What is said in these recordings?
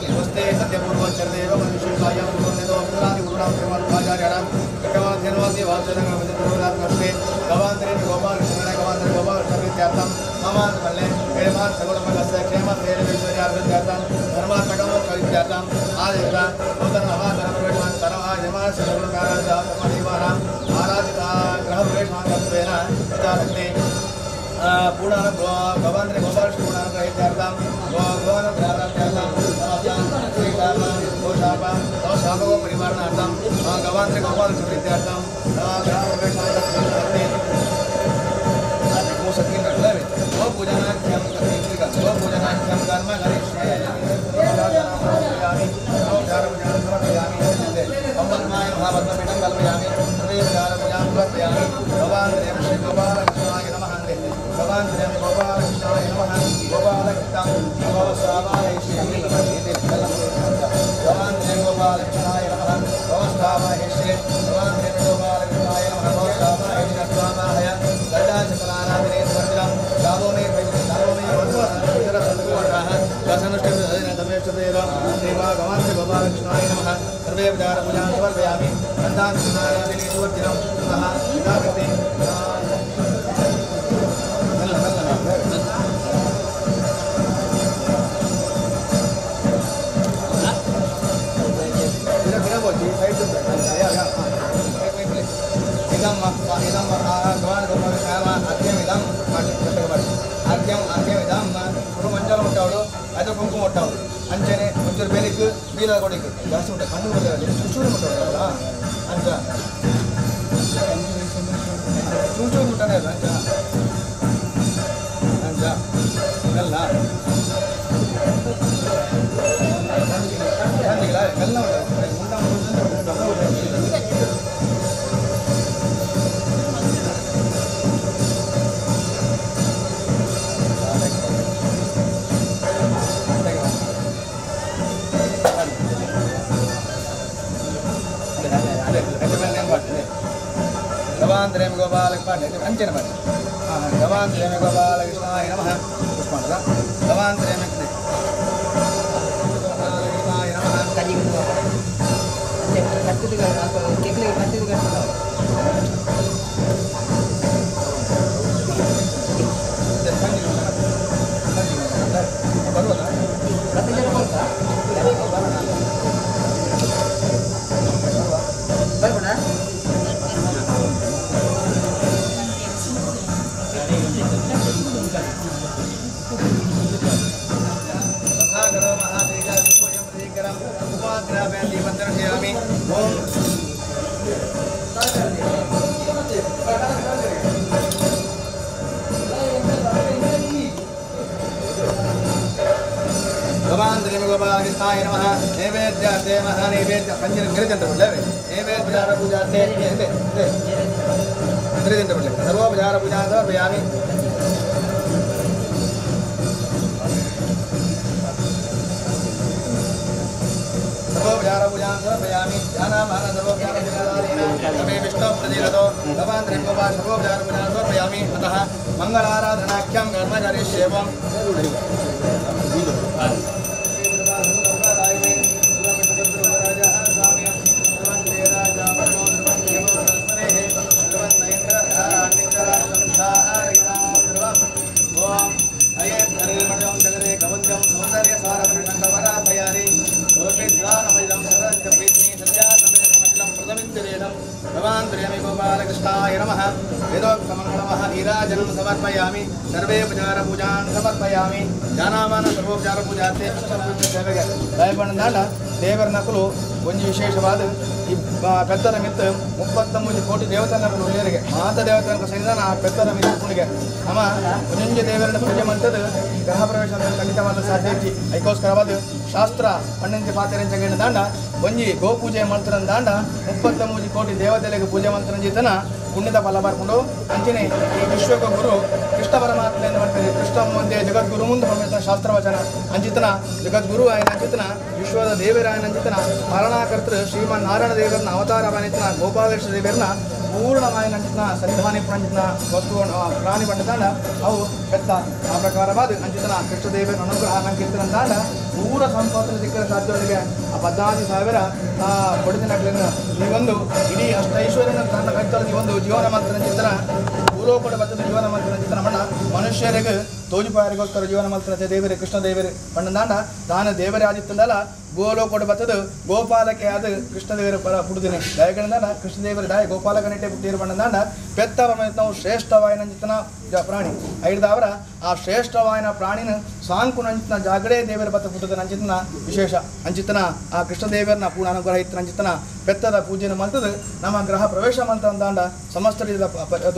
ಸ್ವಸ್ತೆ ಸತ್ಯಪೂರ್ವ ಚರದೇವ ಮನುಷ್ಯ ಗುರುನಾಂ ಗವಾಂತರೇ ಗೋಪಾಲಕೃಷ್ಣ ಗವಾಂತರ ಗೋಪಾಲಕೃಷ್ಣ ಮಮಾಂತಮಲ್ಲೆ ಹೇಮಾನ್ ಸಗುಣಮಗಸ್ಯ ಕ್ಷೇಮ ಸ್ಥೈರ್ಯೈಶ್ವರ್ಯಾಭಿವೃದ್ಧ್ಯರ್ಥಂ ಧರ್ಮಾರ್ಥಕಮೋಕ್ಷವಿದ್ಯಾರ್ಥಂ ಆದೇಶ ನೂತನ ನವಾಧನ ತನವ ಯಮಾನ ಸಗುಣಕಾರಾಧೀವಾನಾಂ ಆರಾಧಿತ ಗ್ರಹ ಪ್ರವೇಶಾಂಗತ್ವೇನ ಯಥಾಶಕ್ತಿ ಪೂರ್ಣಾನುಗ್ರಹ ಗವಾಂತರೇ ಗೋಪಾಲಕೃಷ್ಣ ಪೂರ್ಣಾನುಗ್ರಹಿತ್ಯರ್ಥಂ ಗೋವನುಗ್ರಹಾರ್ಥಂ ಗೋಶಾಪ ಶಾಪಗೋ ಪರಿವಾರಣಾರ್ಥಂ ಗವಾಂತರೇ ಗೋಪಾಲಕೃಷ್ಣ ಪ್ರೀತ್ಯರ್ಥಂ ಗ್ರಹ ಪ್ರವೇಶಾಂಗತ್ವೇನ गोपूजनाख्यं कर्म करिष्ये पद्माय महापद्मपीठं कल्पयामि सर्वेपचारपूजां समर्पयामि भगवान् श्री गोपालकृष्णाय नमः। भगवान् श्री गोपालकृष्णाय नमः। गोपालकृष्णं भगवत्सावाहिष्ये भगवान् श्री गोपालकृष्णाय नमः। भगवत्सावाहिष्ये भगवान् श्री गोपालकृष्णाय नमः। भगवत्सावाहिष्य स्वामाहय गजाचकलाराधने स्वर्गं गावो मे भगवान् श्री गोपालकृष्णाय नमः। सर्वे पूजां समर्पयामि गन्धानुसुनाराधिने सुवर्जिनं यथाशक्ति ಅರ್ಘ್ಯಂ ಅರ್ಘ್ಯಮಿದಂ ಸುರು ಮಂಜಲ ಮುಟ್ಟಾವಳು ಅದು ಕುಂಕುಮ ಮುಟ್ಟಾವಳು ಅಂಚನೆ ಒಂಚೂರು ಬೇಲಿಕ್ ಬೀಲ ಕೊಡಿಕ್ ಜಾಸ್ತಿ ಮುಟ್ಟ ಕಣ್ಣು ಚೂಚೂರು ಮುಟ್ಟಾವಳ ಅಂಚ ಚೂಚೂರು ಮುಟ್ಟಾನೆ ಅಲ್ಲ ಅಂಚ ಅಂಚ ಮೆಲ್ಲ ಮೆಲ್ಲ ಮುಟ್ಟ ಗವಾಂತರೇಮ ಗೋಪಾಲ ಪಾಠ ಅಂಚನೆ ಪಾಠ ಗವಾಂತರೇಮ ಗೋಪಾಲಕೃಷ್ಣಾಯ ನಮಃ ಪುಷ್ಪಾಂಡ ಗವಾಂತರೇಮ ಗೋಪಾಲಕೃಷ್ಣಾಯ ನಮಃ गोपालकृष्णाय नमः। नैवेद्यार्थे महानैवेद्य पंचन नैवेद्यार पूजार्थे सर्वोपचार पूजां समर्पयामि। सर्वोपचार पूजां समर्पयामि। ध्यानामान सर्वोपचार पूजादानेन तमे विष्णु प्रतीरतो भगवान् त्र्यम्बोपाल सर्वोपचार पूजां समर्पयामि। अतः मंगलाराधनाख्यं कर्म करिष्येवं। गोपालकृष्णाय नमः। वेदोक्तमङ्गलमः नीराजनं समर्पयामि। सर्वे उपचार पूजां समर्पयामि। जानामान सर्वोपचार पूजार्थे ದಯಪಣ್ಣದಾಂಡ ದೇವರ ನಕಲು ಒಂಜಿ ವಿಶೇಷವಾದ ಈ ಪೆತ್ತರ ಮಿತ್ತು 33 ಕೋಟಿ ದೇವತನಗಳು ಉಳ್ಳೇರಿಗೆ ಮಾತ ದೇವತನ ಸನ್ನಿಧಾನ ಆ ಪೆತ್ತರ ಮಿತ್ತು ಕುಣಿಗೆ ನಮ್ಮ ಒಂಜೊಂಜಿ ದೇವರನ್ನ ಪೂಜೆ ಮಂತದ್ದು ಗ್ರಹ ಪ್ರವೇಶ ಅಂತ ಖಂಡಿತವಾದ ಸಾಧ್ಯ ಇಜ್ಜಿ. ಅದಕ್ಕೋಸ್ಕರವಾದ ಶಾಸ್ತ್ರ ಪಣ್ಣಂಚಿ ಪಾತೆರಂಚ ದಾಂಡ ಒಂಜಿ ಗೋಪೂಜೆ ಮಂತ್ರನ ದಾಂಡ 33 ಕೋಟಿ ದೇವತೆಗಳಿಗೆ ಪೂಜೆ ಮಂತ್ರಂಜಿತನ ಪುಣ್ಯದ ಫಲ ಬರ್ಕೊಂಡು ಅಂಚನೆ ಈ ವಿಶ್ವಕ ಗುರು ಕೃಷ್ಣ ಪರಮಾತ್ಮ ಎಂದು ಮಾಡ್ತಾರೆ. ಕೃಷ್ಣ ಮುಂದೆ ಜಗದ್ಗುರು ಮುಂದೆ ಪರಮೇಶ್ವರ ಶಾಸ್ತ್ರವಚನ ಅಂಚಿತನ ಜಗದ್ಗುರು ಆಯನ ಅಂಚಿತನ ವಿಶ್ವದ ದೇವರಾಯನ ಅಂಚಿತನ ಪಾಲನಾಕರ್ತೃ ಶ್ರೀಮನ್ ನಾರಾಯಣ ದೇವರನ್ನ ಅವತಾರವಾನಿತನ ಗೋಪಾಲಕೃಷ್ಣ ದೇವರನ್ನ ಪೂರ್ಣವಾಯಿನಂಚಿನ ಸನ್ನಿಧಾನ ಪುಣಂಚಿನ ವಸ್ತು ಪ್ರಾಣಿ ಪಂಡದಾಂಡ ಅವು ಪೆತ್ತ ಆ ಪ್ರಕಾರವಾದ ಅಂಚಿತನ ಕೃಷ್ಣದೇವನ ಅನುಗ್ರಹ ನಂಗಿರ್ತನಂದಾಂಡ ಪೂರ ಸಂಪತ್ತಿನ ಸಿಕ್ಕರ ಸಾಧ್ಯವನಿಗೆ ಆ 14,000 ಆ ಬಡದಿನಗಳನ್ನು ನೀವೊಂದು ಇಡೀ ಅಷ್ಟೈಶ್ವರ್ಯನ ತನ್ನ ಕೈತೊಳೆದು ನೀವೊಂದು ಜೀವನ ಮಂತ್ರನ ಚಿತ್ರ ಭೂಲೋಕದ ಬತ್ತದ ಜೀವನ ಮಂತ್ರನ ಚಿತ್ರ ಬಣ್ಣ ಮನುಷ್ಯರಿಗೆ ತೋಜುಪಾಯರಿಗೋಸ್ಕರ ಜೀವನ ಮಂತ್ರನ ದೇವರೇ ಕೃಷ್ಣ ದೇವರೇ ಬಣ್ಣದಾಂಡ ತಾನು ದೇವರೇ ಆದಿತ್ತಂದಲ್ಲ ಗೋಲೋಕದ ಬತ್ತದು ಗೋಪಾಲಕ್ಕೆ ಆದ ಕೃಷ್ಣದೇವರ ಪರ ಪುಡುದಿನಿ ದಯಗಣದಾಂಡ ಕೃಷ್ಣದೇವರ ದಾಯ ಗೋಪಾಲಕನಿಟ್ಟೆ ಪುಟ್ಟಿರು ಬಣ್ಣದಾಂಡ ಪೆತ್ತ ನಾವು ಶ್ರೇಷ್ಠವಾಯಿನಂಚಿತನ ಪ್ರಾಣಿ ಐದಾವರ ಆ ಶ್ರೇಷ್ಠವಾಯಿನ ಪ್ರಾಣಿನ ಸಾಂಕುನಂಚಿನ ಜಾಗಡೇ ದೇವರ ಬತ್ತ ಪುಟ್ಟದ ನಂಚಿತನ ವಿಶೇಷ ಅಂಚಿತನ ಆ ಕೃಷ್ಣದೇವರನ್ನ ಪೂರ್ಣ ಅನುಗ್ರಹ ಇತ್ತು ನಂಚಿತನ ಪೆತ್ತದ ಪೂಜೆನ ಮಲ್ತದು ನಮ್ಮ ಗ್ರಹ ಪ್ರವೇಶ ಮಂತ ಅಂದಾಂಡ ಸಮಸ್ತ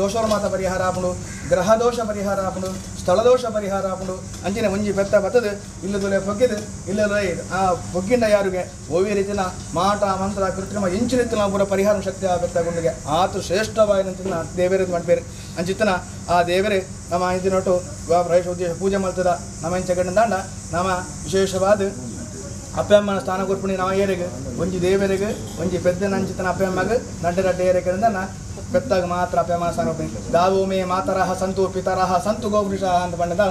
ದೋಷರ ಮಾತ ಪರಿಹಾರ ಆಪುಂಡು ಗ್ರಹ ದೋಷ ಪರಿಹಾರ ಆಪುಂಡು ಸ್ಥಳದೋಷ ಪರಿಹಾರ ಆಪುಂಡು ಅಂಚಿನ ಒಂಜಿ ಪೆತ್ತ ಬತ್ತದು ಇಲ್ಲದೊಲೆ ಪೊಗ್ಗಿದು ಇಲ್ಲದೊಲೆ ಆ ಪೊಗ್ಗಿಂಡ ಯಾರಿಗೆ ಓವಿ ರೀತಿನ ಮಾಟ ಮಂತ್ರ ಕೃತ್ರಿಮ ಇಂಚಿನ ಪೂರ ಪರಿಹಾರ ಶಕ್ತಿ ಆ ಬೆತ್ತ ಗುಂಡಿಗೆ ಆತು ಶ್ರೇಷ್ಠವಾಯಿನಂಚಿನ ದೇವರದ್ದು ಮಣ್ಪೇರು ಅಂಚಿತನ ಆ ದೇವರೇ ನಮ್ಮ ಐದಿನೊಟ್ಟು ಪ್ರವೇಶ ಉದ್ದೇಶ ಪೂಜೆ ಮಾಡ್ತದ ನಮ್ಮ ಇಂಚಗಂಡ ನಮ್ಮ ವಿಶೇಷವಾದ ಅಪ್ಪಮ್ಮನ ಸ್ಥಾನ ಕೊರ್ಪುಣಿ ನಮ್ಮ ಏರಿಗೆ ಒಂಜಿ ದೇವರಿಗೆ ಒಂಜಿ ಪೆದ್ದನ ಅಂಚಿತನ ಅಪ್ಪಮ್ಮಗ ನಡ್ಡೆ ನಡ್ಡೆ ಏರಿಕೆಯಿಂದ ಪೆತ್ತಾಗ ಮಾತ್ರ ಅಪ್ಪಮ್ಮನ ಸ್ಥಾನ ಕೊರ್ಪುಣಿ ದಾವೋಮೆ ಮಾತರಹ ಸಂತು ಪಿತರಹ ಸಂತು ಗೋವೃಷ ಅಂತ ಬಣ್ಣದ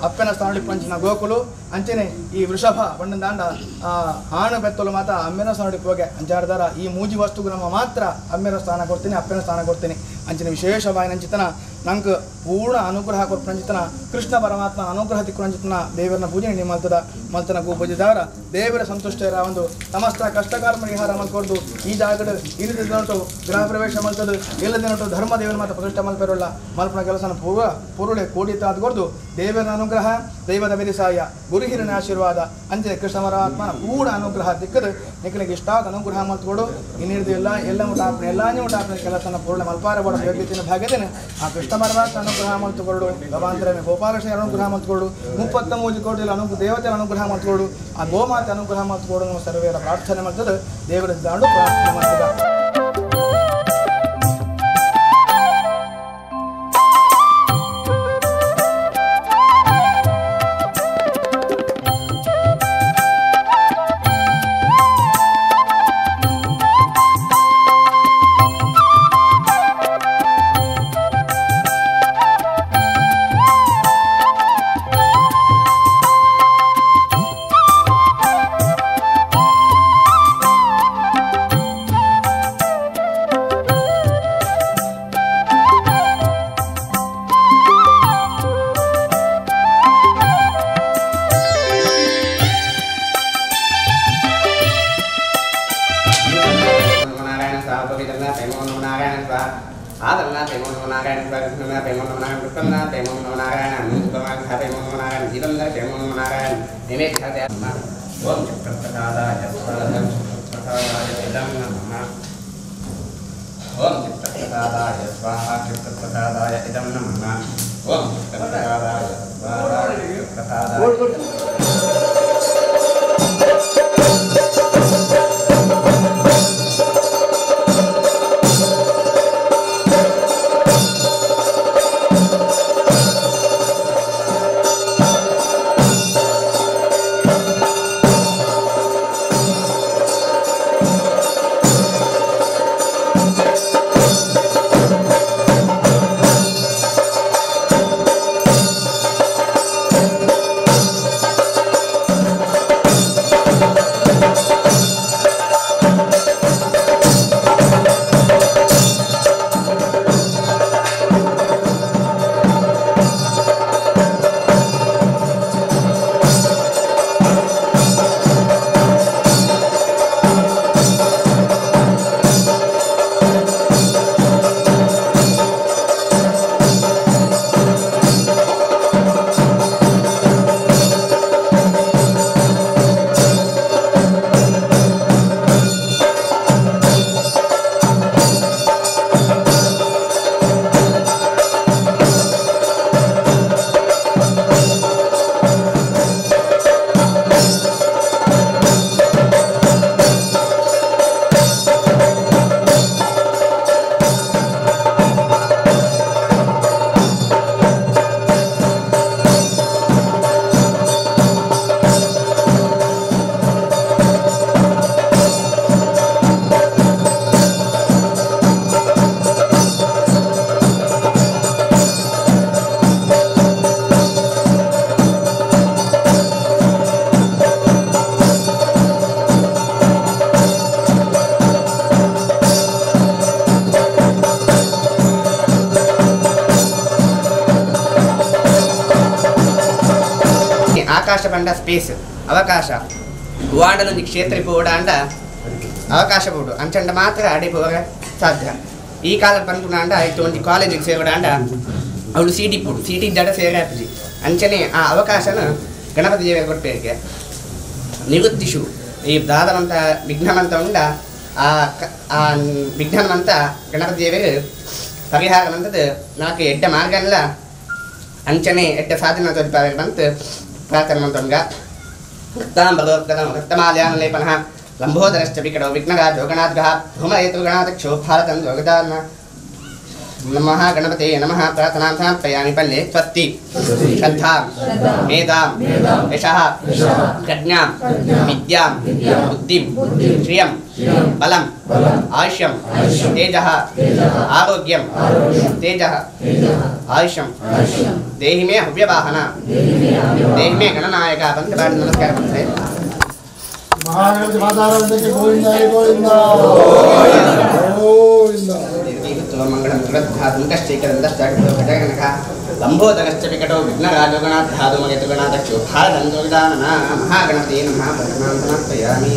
ಅಪ್ಪನ ಸ್ಥಾನ ಪಂಚಿನ ಗೋಕುಲು ಅಂಚನೆ ಈ ವೃಷಭ ಬಣ್ಣದಾಂಡ ಆ ಹಾಣು ಬೆತ್ತಲು ಮಾತ್ರ ಅಮ್ಮೆನ ಸ್ಥಾನ ಹೋಗೆ ಅಂಚಾಡ್ದಾರ ಈ ಮೂಜಿ ವಸ್ತುಗೂ ನಮ್ಮ ಮಾತ್ರ ಅಮ್ಮೆನ ಸ್ಥಾನ ಕೊಡ್ತೀನಿ ಅಪ್ಪನ ಸ್ಥಾನ ಕೊಡ್ತೀನಿ ಅಂಚಿನ ವಿಶೇಷವಾಗಿ ನಂಚಿತನ ನಂಗೆ ಪೂರ್ಣ ಅನುಗ್ರಹ ಕೊರ್ಪಂಚಿತನ ಕೃಷ್ಣ ಪರಮಾತ್ಮ ಅನುಗ್ರಹ ತಿಕ್ಕುರಂಚಿತನ ದೇವರನ್ನ ಪೂಜೆ ಮಲ್ತದ ಮಲ್ತನ ಗೋಪೂಜೆದಾರ ದೇವರ ಸಂತುಷ್ಟರ ಒಂದು ಸಮಸ್ತ ಕಷ್ಟಕಾರ ಪರಿಹಾರ ಮಲ್ಕೊಡ್ದು ಈ ಜಾಗದ ಇಲ್ಲದಿದ್ದನೊಟ್ಟು ಗೃಹ ಪ್ರವೇಶ ಮಲ್ತದು ಇಲ್ಲದಿನೊಟ್ಟು ಧರ್ಮ ದೇವರ ಮಾತ್ರ ಪ್ರತಿಷ್ಠೆ ಮಲ್ಪೆರಲ್ಲ ಮಲ್ಪನ ಕೆಲಸನ ಪೂರ್ವ ಪೂರುಳೆ ಕೂಡಿತ ಅದ್ಕೊಡ್ದು ದೇವರ ಅನುಗ್ರಹ ದೈವದ ಬೆರಿಸಾಯ ಗುರುಹಿರನ ಆಶೀರ್ವಾದ ಅಂಚನೆ ಕೃಷ್ಣ ಪರಮಾತ್ಮನ ಪೂರ್ಣ ಅನುಗ್ರಹ ತಿಕ್ಕದು ನಿಕ್ಕನಿಗೆ ಇಷ್ಟಾದ ಅನುಗ್ರಹ ಮಲ್ತ್ಕೊಡು ಇನ್ನಿಡ್ದು ಎಲ್ಲ ಎಲ್ಲ ಮುಟ್ಟಾಪನೆ ಎಲ್ಲಾನೇ ಮುಟ್ಟಾಪನೆ ಕೆಲಸನ ಪೂರ್ಣ ಮಲ್ಪಾರ ಬಡ ಯೋಗ್ಯತೆಯನ್ನು ಭಾಗ್ಯದೇನೆ ಆ ಕೃಷ್ಣ ಪರಮಾತ್ಮ ಅನುಗ್ರಹ ಮಲ್ತುಕೊಡು ಭಗವಂತರೇ ಗೋಪಾಲಕೃಷ್ಣ ಅನುಗ್ರಹ ಮಲ್ತುಕೊಡು 33 ಕೋಟಿ ದೇವತೆಯ ಅನುಗ್ರಹ ಮಲ್ತುಕೊಡು ಆ ಗೋಮಾತೆ ಅನುಗ್ರಹ ಮಲ್ತುಕೊಡು ನಮ್ಮ ಸರ್ವೇರ ಪ್ರಾರ್ಥನೆ ಮಾಡ್ತದೆ ದೇವರ ದಾಂಡು ಪ್ರಾರ್ಥನೆ ಮಾಡ್ತದೆ. ಆಕಾಶ ಪಂಡ ಸ್ಪೇಸ್ ಅವಕಾಶ ವಾಂಡಲೊಂದು ಕ್ಷೇತ್ರ ಪೋಡಾಂಡ ಅವಕಾಶ ಬೋಡು ಅಂಚಂಡ ಮಾತ್ರ ಅಡೆ ಪೋರ ಸಾಧ್ಯ ಈ ಕಾಲ ಪನ್ಪುನಾಂಡ ಇತ್ತು ಒಂಜಿ ಕಾಲೇಜಿಗೆ ಸೇರೋಡಾಂಡ ಅವಳು ಸೀಟಿ ಪೋಡು ಸೀಟಿ ಜಡ ಸೇರಾಪುಜಿ ಅಂಚನೆ ಆ ಅವಕಾಶನ ಗಣಪತಿ ದೇವರ ಕೊಟ್ಟೇರಿಗೆ ನಿವೃತ್ತಿಷು ಈ ದಾದನಂತ ವಿಘ್ನಮಂತ ಉಂಡ ಆ ಆ ವಿಘ್ನಮಂತ ಗಣಪತಿ ದೇವರು ಪರಿಹಾರವಂತದ್ದು ನಾಲ್ಕು ಎಡ್ಡ ಮಾರ್ಗಲ್ಲ ಅಂಚನೆ ಎಡ್ಡ ಸಾಧನ ತೋರಿಪಾರ ಬಂತು ಪ್ರಾರ್ಥನೆ ಮಂತೊಂಗ ರಕ್ತಾಂ ಭಗವತ್ಕದಂ ರಕ್ತಮಾಲ್ಯಾನುಲೇಪನಃ ಲಂಬೋದರಶ್ಚ ವಿಕಟೋ ವಿಘ್ನರಾಜೋ ಗಣಾದ್ಗಃ ಭೂಮಯೇತು ಗಣಾಧ್ಯಕ್ಷೋ ಭಾರತಂ ಜೋಗದಾನ ನಮಃ ಗಣಪತೇ ನಮಃ ಪ್ರಾರ್ಥನಾಂ ಸಮರ್ಪಯಾಮಿ ಪಲ್ಲೆ ಸ್ವಸ್ತಿ ಶ್ರದ್ಧಾಂ ಮೇಧಾಂ ಯಶಃ ಪ್ರಜ್ಞಾಂ ವಿದ್ಯಾಂ ಬುದ್ಧಿಂ ಶ್ರಿಯಂ ಬಲಂ ಆಯುಷ್ಯಂ ತೇಜಃ ಆರೋಗ್ಯಂ ತೇಜಃ ಆಯುಷ್ಯಂ ದೇಹಿ ಮೇ ಹವ್ಯವಾಹನ ದೇಹಿ ಮೇ ಗಣನಾಯಕ ಬಂದು ಬಾಡಿ ನಮಸ್ಕಾರ ಮಾಡ್ತಾರೆ. ಮಹಾಗಣಪತಿ ಮಾತಾರವೃಂದಕ್ಕೆ ಗೋವಿಂದ ಗೋವಿಂದ ಗೋವಿಂದ. ಮಂಗಳಂ ದುರದ್ಧಾತುಂಕಶ್ಚೈಕದಂತಶ್ಚಾಗಣಕ ಲಂಬೋದರಶ್ಚ ವಿಕಟೋ ವಿಘ್ನರಾಜೋ ಗಣಾಧಾದು ಮಗೇತು ಗಣಾಧ್ಯಕ್ಷೋ ಭಾರತಂಜೋಗದಾನನ ಮಹಾಗಣಪತಿ ನಮಃ ಪ್ರಾರ್ಥನಾಂ ಸಮರ್ಪಯಾಮಿ.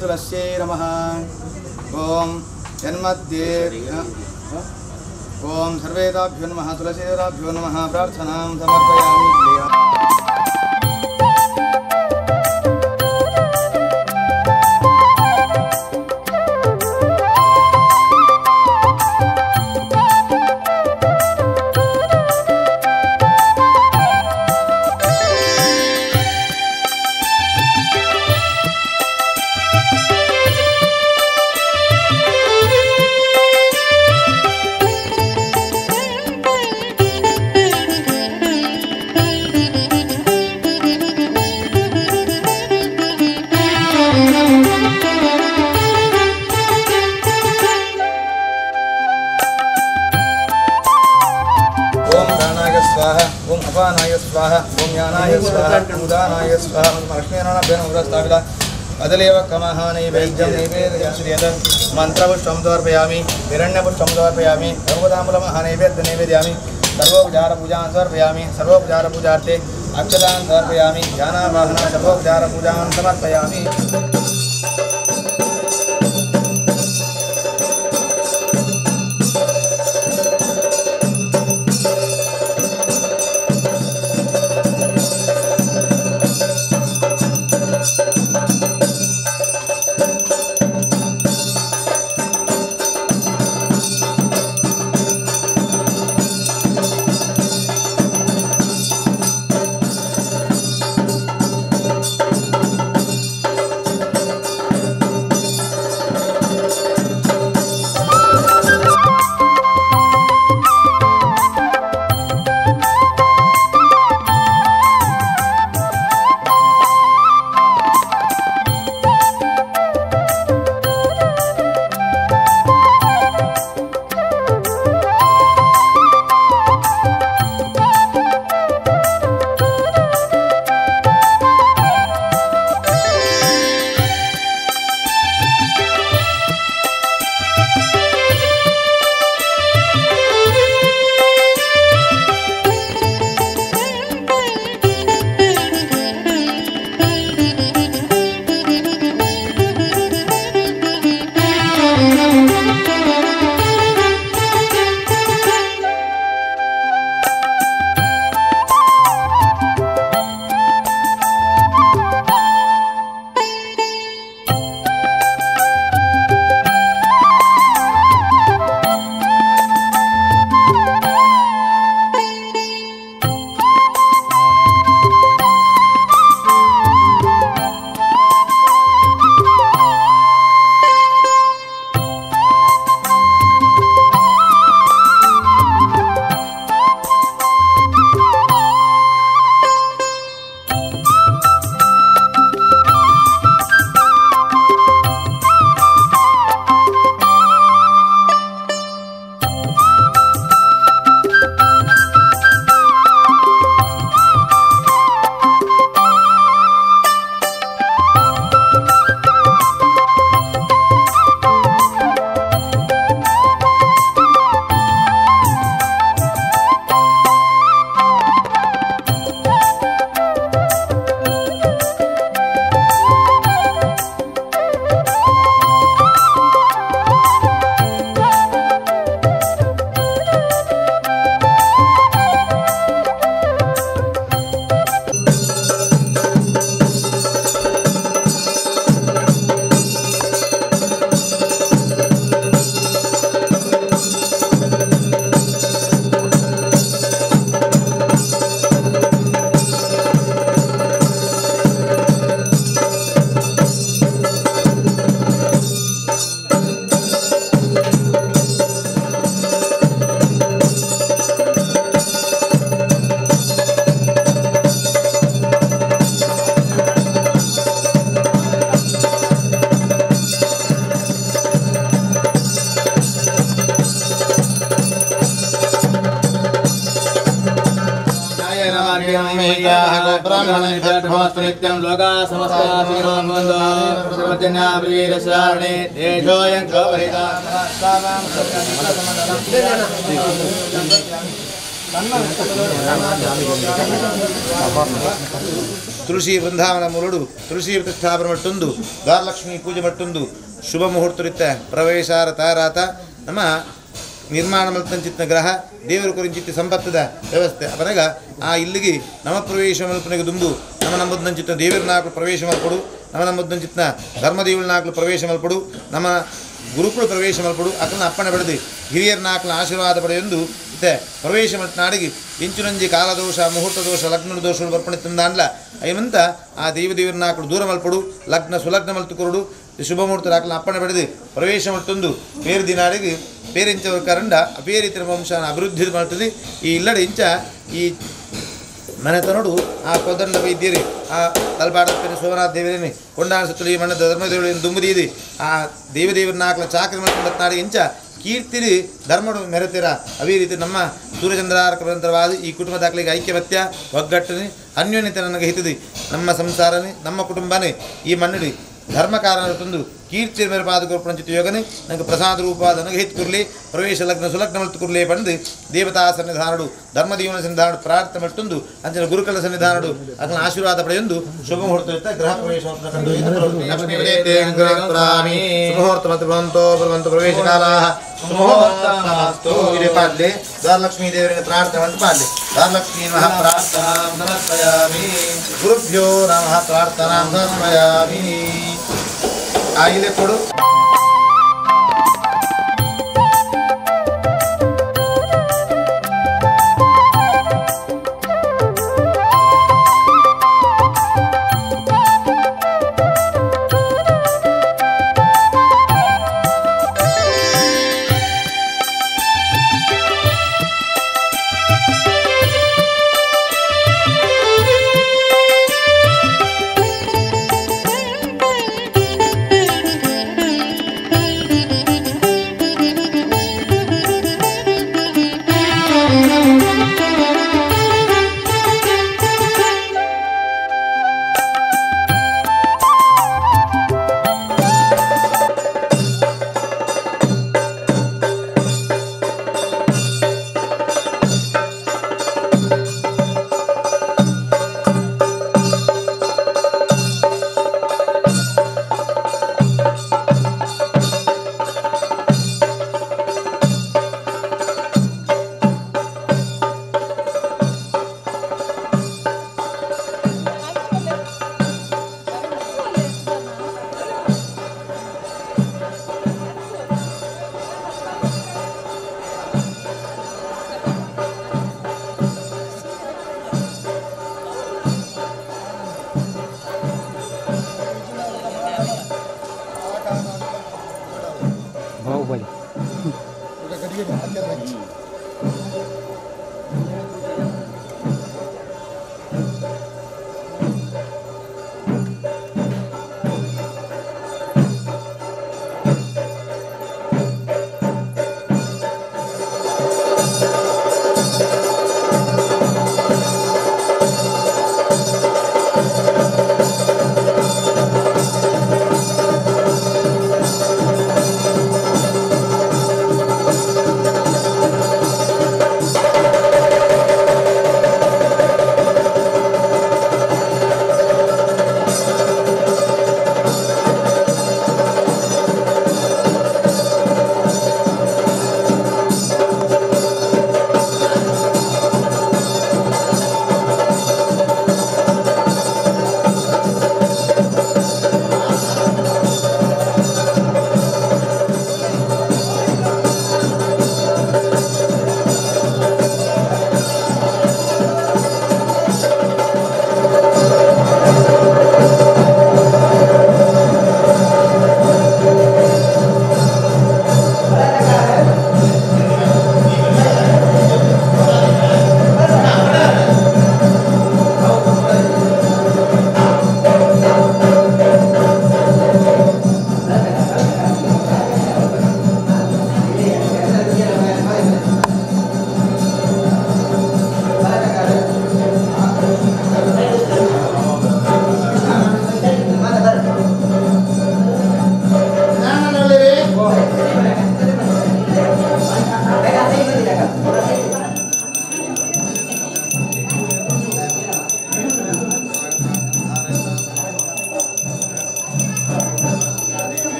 तुलस्यै नमः. ॐ यन्मध्ये ॐ सर्वेदाभ्यो नमः तुलसीदाभ्यो नमः प्रार्थनां समर्पयामि. स्वाहा ओम अपानाय स्वाहा ओम ज्ञानाय स्वाहा उदानाय स्वाहा ओम लक्ष्मीनारायण स्थापित अदलेव कमः नैवेद्यं नैवेद्यं मंत्रपुष्पं समर्पयामि हिरण्यपुष्पं समर्पयामि सर्वदाम्बूलमः नैवेद्य नैवेद्यामि सर्वोपचारपूजां समर्पयामि सर्वोपचारपूजार्थे अक्षतां समर्पयामि ध्यानावाहन सर्वोपचारपूजां समर्पयामि। नित्यं लोका समस्ता सुखिनो भवन्तु। सर्वजन्याप्रियरसारणे देशोऽयं शोभरिता। ತುಳಸಿ ವೃಂದಾವನ ಮುರುಡು ತುಳಸಿ ಪ್ರತಿಷ್ಠಾಪನೆ ಮಟ್ಟೊಂದು ದ್ವಾರಲಕ್ಷ್ಮಿ ಪೂಜೆ ಮಟ್ಟೊಂದು ಶುಭ ಮುಹೂರ್ತರಿತ್ತ ಪ್ರವೇಶಾರ ತಾರಾತ ನಮ್ಮ ನಿರ್ಮಾಣ ಮಲ್ತಂಚಿತ್ನ ಗ್ರಹ ದೇವರು ಕುರಿಂಚಿತ್ತ ಸಂಪತ್ತದ ವ್ಯವಸ್ಥೆ ಅಪನಗ ಆ ಇಲ್ಲಿಗೆ ನಮ ಪ್ರವೇಶ ಮಲ್ಪನಿಗೆ ದುಂಬು ನಮ್ಮ ನಂಬುದಂಚಿತ್ನ ದೇವರ ನಾಲ್ಕು ಪ್ರವೇಶ ಮಲ್ಪಡು ನಮ್ಮ ನಂಬುದಂಚಿತ್ನ ಧರ್ಮದೇవుల ನಾಲ್ಕು ಪ್ರವೇಶ ಮಲ್ಪಡು ನಮ್ಮ ಗುರುಕುಲ ಪ್ರವೇಶ ಮಲ್ಪಡು ಅಕಲನ ಅಪ್ಪಣೆ ಪಡೆದು ಹಿರಿಯರ ನಾಲ್ಕನ ಆಶೀರ್ವಾದ ಪಡೆಯೊಂದು ಇತ್ತೆ ಪ್ರವೇಶ ಮಲ್ತನಾಡಿಗೆ ಇಂಚುನಂಜಿ ಕಾಲದೋಷ ಮುಹೂರ್ತ ದೋಷ ಲಗ್ನ ದೋಷಗಳು ಬರ್ಪಣೆ ತಂದಾಂಡ್ಲ ಅಯ್ಯಂತ ಆ ದೇವದೇವರ ನಾಲ್ಕು ದೂರ ಮಲ್ಪಡು ಲಗ್ನ ಸುಲಗ್ನ ಮಲ್ತುಕೊರಡು ಶುಭ ಮುಹೂರ್ತ ಅಕಲನ ಅಪ್ಪಣೆ ಪಡೆದು ಪ್ರವೇಶ ಮಲ್ತೊಂದು ಬೇರೆ ದಿನಾಡಿಗೆ పేరించ ಕರಂಡ ಅಪೇರಿತರ ವಂಶನ ಅಭಿವೃದ್ಧಿ ಮಾಡ್ತದೆ. ಈ ಇಲ್ಲಡೆ ಇಂಚ ಈ ಮನೆತನೋಡು ಆ ಕೊದಂಡ ವೈದ್ಯರಿ ಆ ತಲಪಾಡಪ್ಪನ ಸೋಮನಾಥ ದೇವರೇನೆ ಕೊಂಡಾಣ ಸುತ್ತಲೂ ಈ ಮಣ್ಣದ ಧರ್ಮದೇವರು ದುಂಬುದೀದಿ ಆ ದೇವದೇವರ ನಾಲ್ಕಲ ಚಾಕರಿ ಮಾಡ್ಕೊಂಡ ನಾಡಿ ಇಂಚ ಕೀರ್ತಿರಿ ಧರ್ಮಡು ಮೆರೆತಿರ. ಅವೇ ರೀತಿ ನಮ್ಮ ಸೂರ್ಯಚಂದ್ರಾರ್ಕರಂತರವಾದ ಈ ಕುಟುಂಬ ದಾಖಲೆಗೆ ಐಕ್ಯಮತ್ಯ ಒಗ್ಗಟ್ಟನೆ ಅನ್ಯೋನ್ಯತೆ ನನಗೆ ಹಿತದಿ ನಮ್ಮ ಸಂಸಾರನೇ ನಮ್ಮ ಕುಟುಂಬನೇ ಈ ಮಣ್ಣಡಿ ಧರ್ಮಕಾರನ ತಂದು ಕೀರ್ತಿ ಮೇರೆ ಪಾದ ಕೊರ್ಪಣಚಿತ ಯೋಗನೆ ನನಗೆ ಪ್ರಸಾದ ರೂಪವಾದ ಅನುಗ್ರಹಿತ ಕುರ್ಲಿ ಪ್ರವೇಶ ಲಗ್ನ ಸುಲಗ್ನ ಮಲ್ತು ಕುರ್ಲಿ ಪಂದು ದೇವತಾ ಸನ್ನಿಧಾನಡು ಧರ್ಮದೀವನ ಸನ್ನಿಧಾನಡು ಪ್ರಾರ್ಥನೆ ಮಟ್ಟೊಂದು ಅಂಚಿನ ಗುರುಕುಲ ಸನ್ನಿಧಾನಡು ಅದನ್ನ ಆಶೀರ್ವಾದ ಪಡೆಯೊಂದು ಶುಭ ಮುಹೂರ್ತ ಗೃಹ ಪ್ರವೇಶ ಮುಹೂರ್ತ ಮತ್ತು ಭವಂತೋ ಭವಂತು ಪ್ರವೇಶ ಕಾಲ ಸುಮುಹೂರ್ತಾಸ್ತು ಇದೆ ಪಾಡ್ಲೆ ದ್ವಾರಲಕ್ಷ್ಮೀ ದೇವರಿಗೆ ಪ್ರಾರ್ಥನೆ ಮಾಡಿ ಪಾಡ್ಲೆ ದ್ವಾರಲಕ್ಷ್ಮೀ ನಮಃ ಪ್ರಾರ್ಥನಾ ಸಮರ್ಪಯಾಮಿ ಗುರುಭ್ಯೋ ನಮಃ ಪ್ರಾರ್ಥನಾ ಸಮರ್ಪಯಾಮಿ ಆಗಿದೆ ಕೊಡು.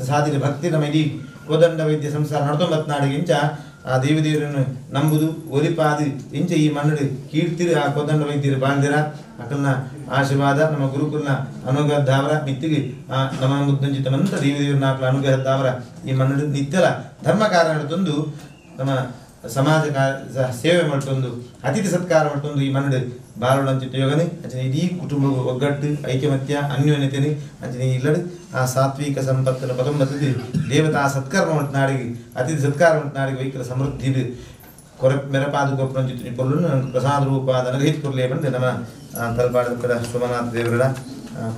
ಸಾಧಿನ ಭಕ್ತಿ ನಮ್ಮ ಇಡೀ ಕೋದಂಡ ವೈದ್ಯ ಸಂಸಾರ ನಡ್ತೊಂಬತ್ನಾಡಿಗೆ ಇಂಚ ಆ ದೇವದೇವರನ್ನು ನಂಬುದು ಒಲಿಪಾದಿ ಇಂಚ ಈ ಮಣ್ಣು ಕೀರ್ತಿರು ಆ ಕೋದಂಡ ವೈದ್ಯರು ಬಾಳ್ದಿರ ಅಕಲ್ನ ಆಶೀರ್ವಾದ ನಮ್ಮ ಗುರುಕುಲ್ನ ಅನುಗ್ರಹದಾವರ ನಿತ್ತಿಗೆ ಆ ನಮ್ಮ ಮುದ್ದಂಜಿತಮಂತ ದೇವದೇವರನ್ನ ಆಕಲ ಅನುಗ್ರಹದಾವರ ಈ ಮಣ್ಣು ನಿತ್ಯಲ ಧರ್ಮ ಕಾರಣ ತಂದು ನಮ್ಮ ಸಮಾಜ ಸೇವೆ ಮಲ್ತೊಂದು ಅತಿಥಿ ಸತ್ಕಾರ ಮಲ್ತೊಂದು ಈ ಮನ್ನಡು ಬಾಳುಡಂಚಿತ್ತು ಯೋಗನೆ ಅಂಚನೆ ಇಡೀ ಕುಟುಂಬ ಒಗ್ಗಟ್ಟು ಐಕಮತ್ಯ ಅನ್ಯೋನ್ಯತೆನೆ ಅಂಚನೆ ಇಲ್ಲಡು ಆ ಸಾತ್ವಿಕ ಸಂಪತ್ತಿನ ಪದೊಂಬತ್ತದು ದೇವತಾ ಸತ್ಕರ್ಮ ಮಲ್ತನಾಡಿಗೆ ಅತಿಥಿ ಸತ್ಕಾರ ಮಲ್ತನಾಡಿಗೆ ವೈಕಲ ಸಮೃದ್ಧಿ ಕೊರ ಮೆರಪಾದ ಕೊಪ್ಪಂಚಿತ್ತು ಪೊರ್ಲು ಪ್ರಸಾದ ರೂಪಾದ ಅನುಗ್ರಹಿತ ಕೊರ್ಲೆ ಬಂದು ನಮ್ಮ ತಲಪಾಡದ ಕಡ ಸೋಮನಾಥ ದೇವರ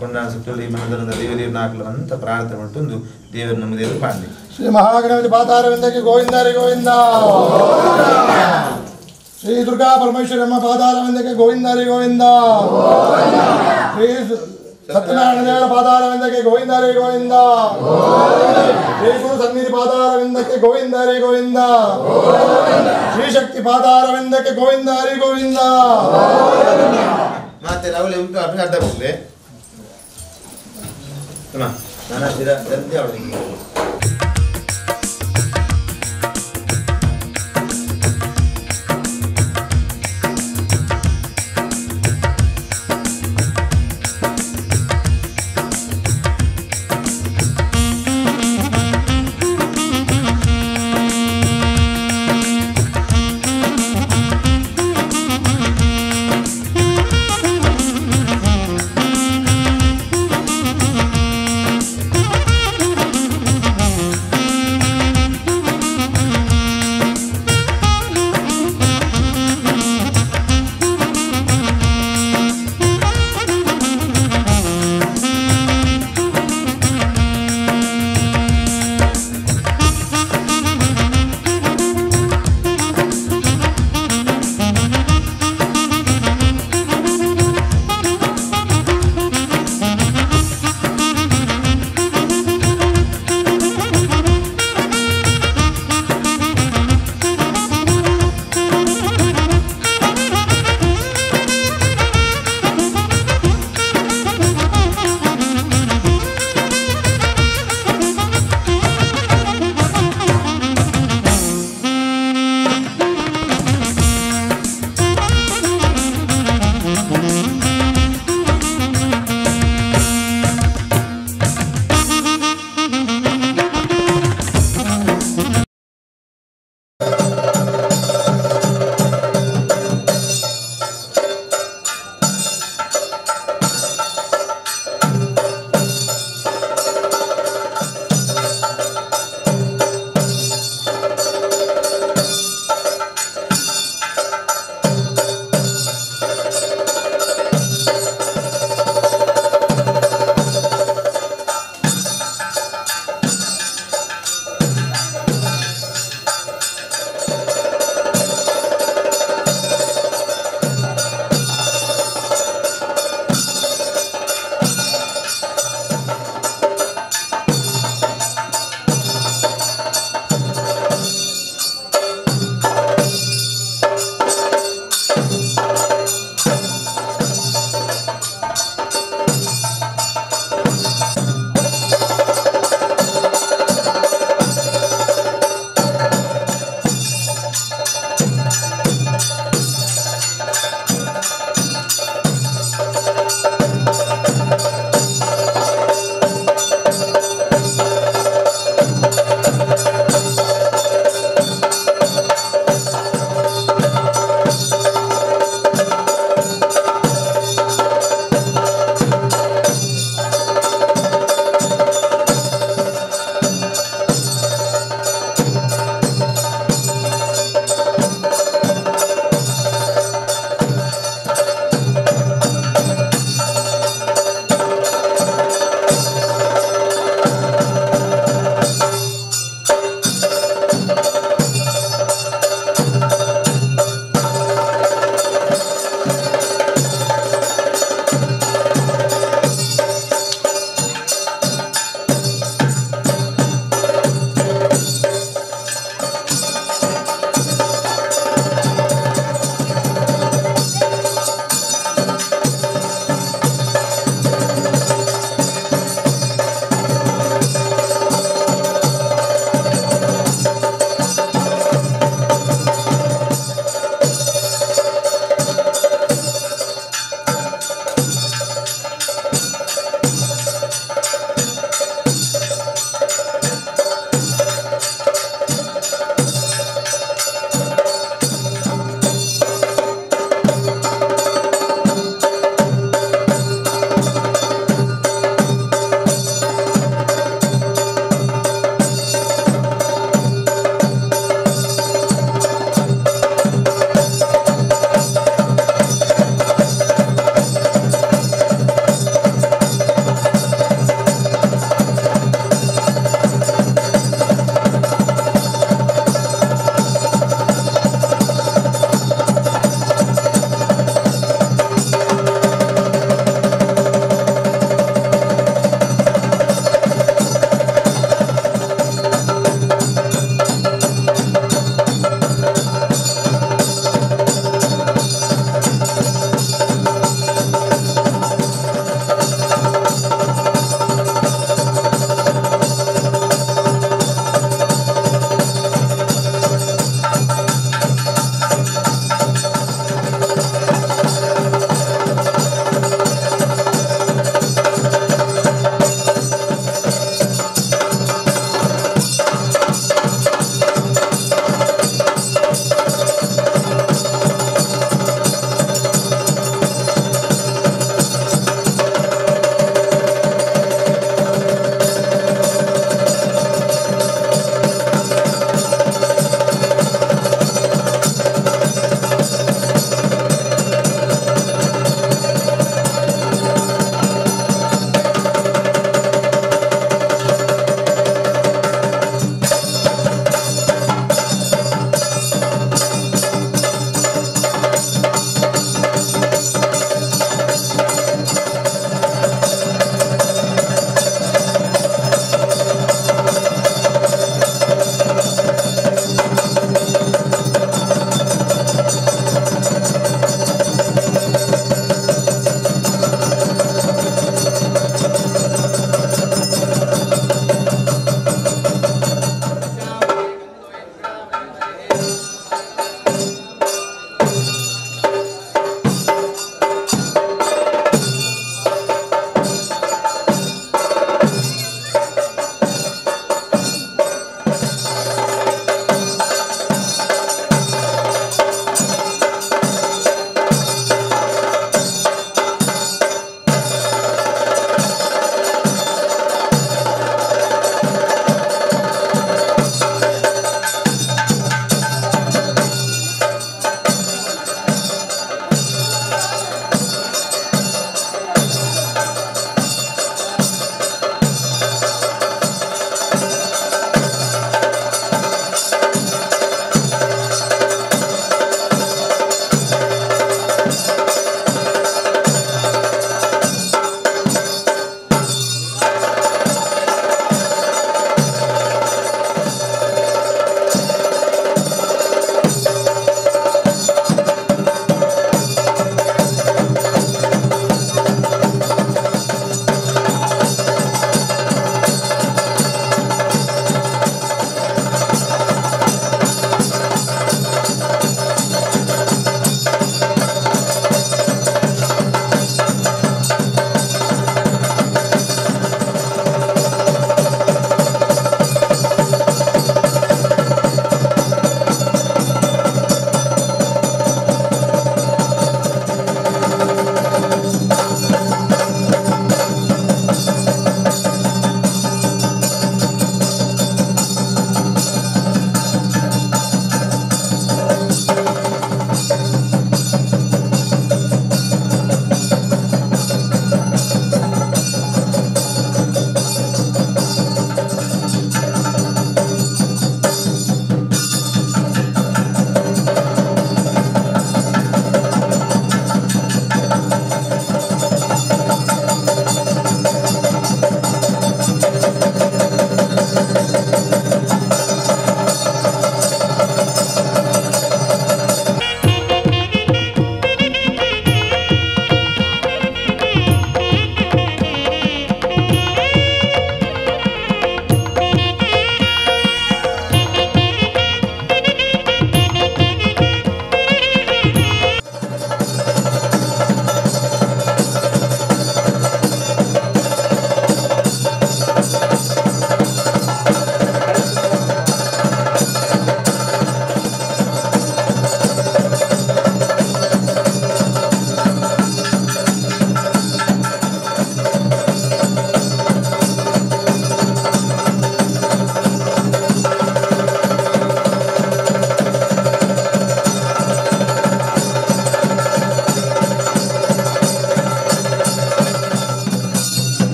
ಕೊಂಡಾಣ ಸುತ್ತಲಿ ಮನದನದ ದೇವದೇವನಾಗಲು ಅಂತ ಪ್ರಾರ್ಥನೆ ಮಲ್ತೊಂದು ದೇವರು ನಮ್ಮ ದೇವರು ಪಾಡಲಿ. ಶ್ರೀ ಮಹಾಗಣಪತಿ ಪಾದಾರವಿಂದಕ್ಕೆ ಗೋವಿಂದ ಹರಿ ಗೋವಿಂದ. ಶ್ರೀ ದುರ್ಗಾ ಪರಮೇಶ್ವರಮ್ಮ ಪಾದಾರವಿಂದಕ್ಕೆ ಗೋವಿಂದ ಹರಿ ಗೋವಿಂದ. ಶ್ರೀ ಸತ್ಯನಾರಾಯಣ ದೇವರ ಪಾದಾರವಿಂದಕ್ಕೆ ಗೋವಿಂದ ಹರಿ ಗೋವಿಂದ. ಶ್ರೀ ಗುರು ಸನ್ನಿಧಿ ಪಾದಾರವಿಂದಕ್ಕೆ ಗೋವಿಂದ ಹರಿ ಗೋವಿಂದ. ಶ್ರೀ ಶಕ್ತಿ ಪಾದಾರವಿಂದಕ್ಕೆ ಗೋವಿಂದ ಹರಿ ಗೋವಿಂದ. ಮತ್ತೆ ರಾಹುಲ್ ಉಂಟು ಅರ್ಧ ಹೋಗ್ಲಿ ನಾನು ಅವಳಿಗೆ.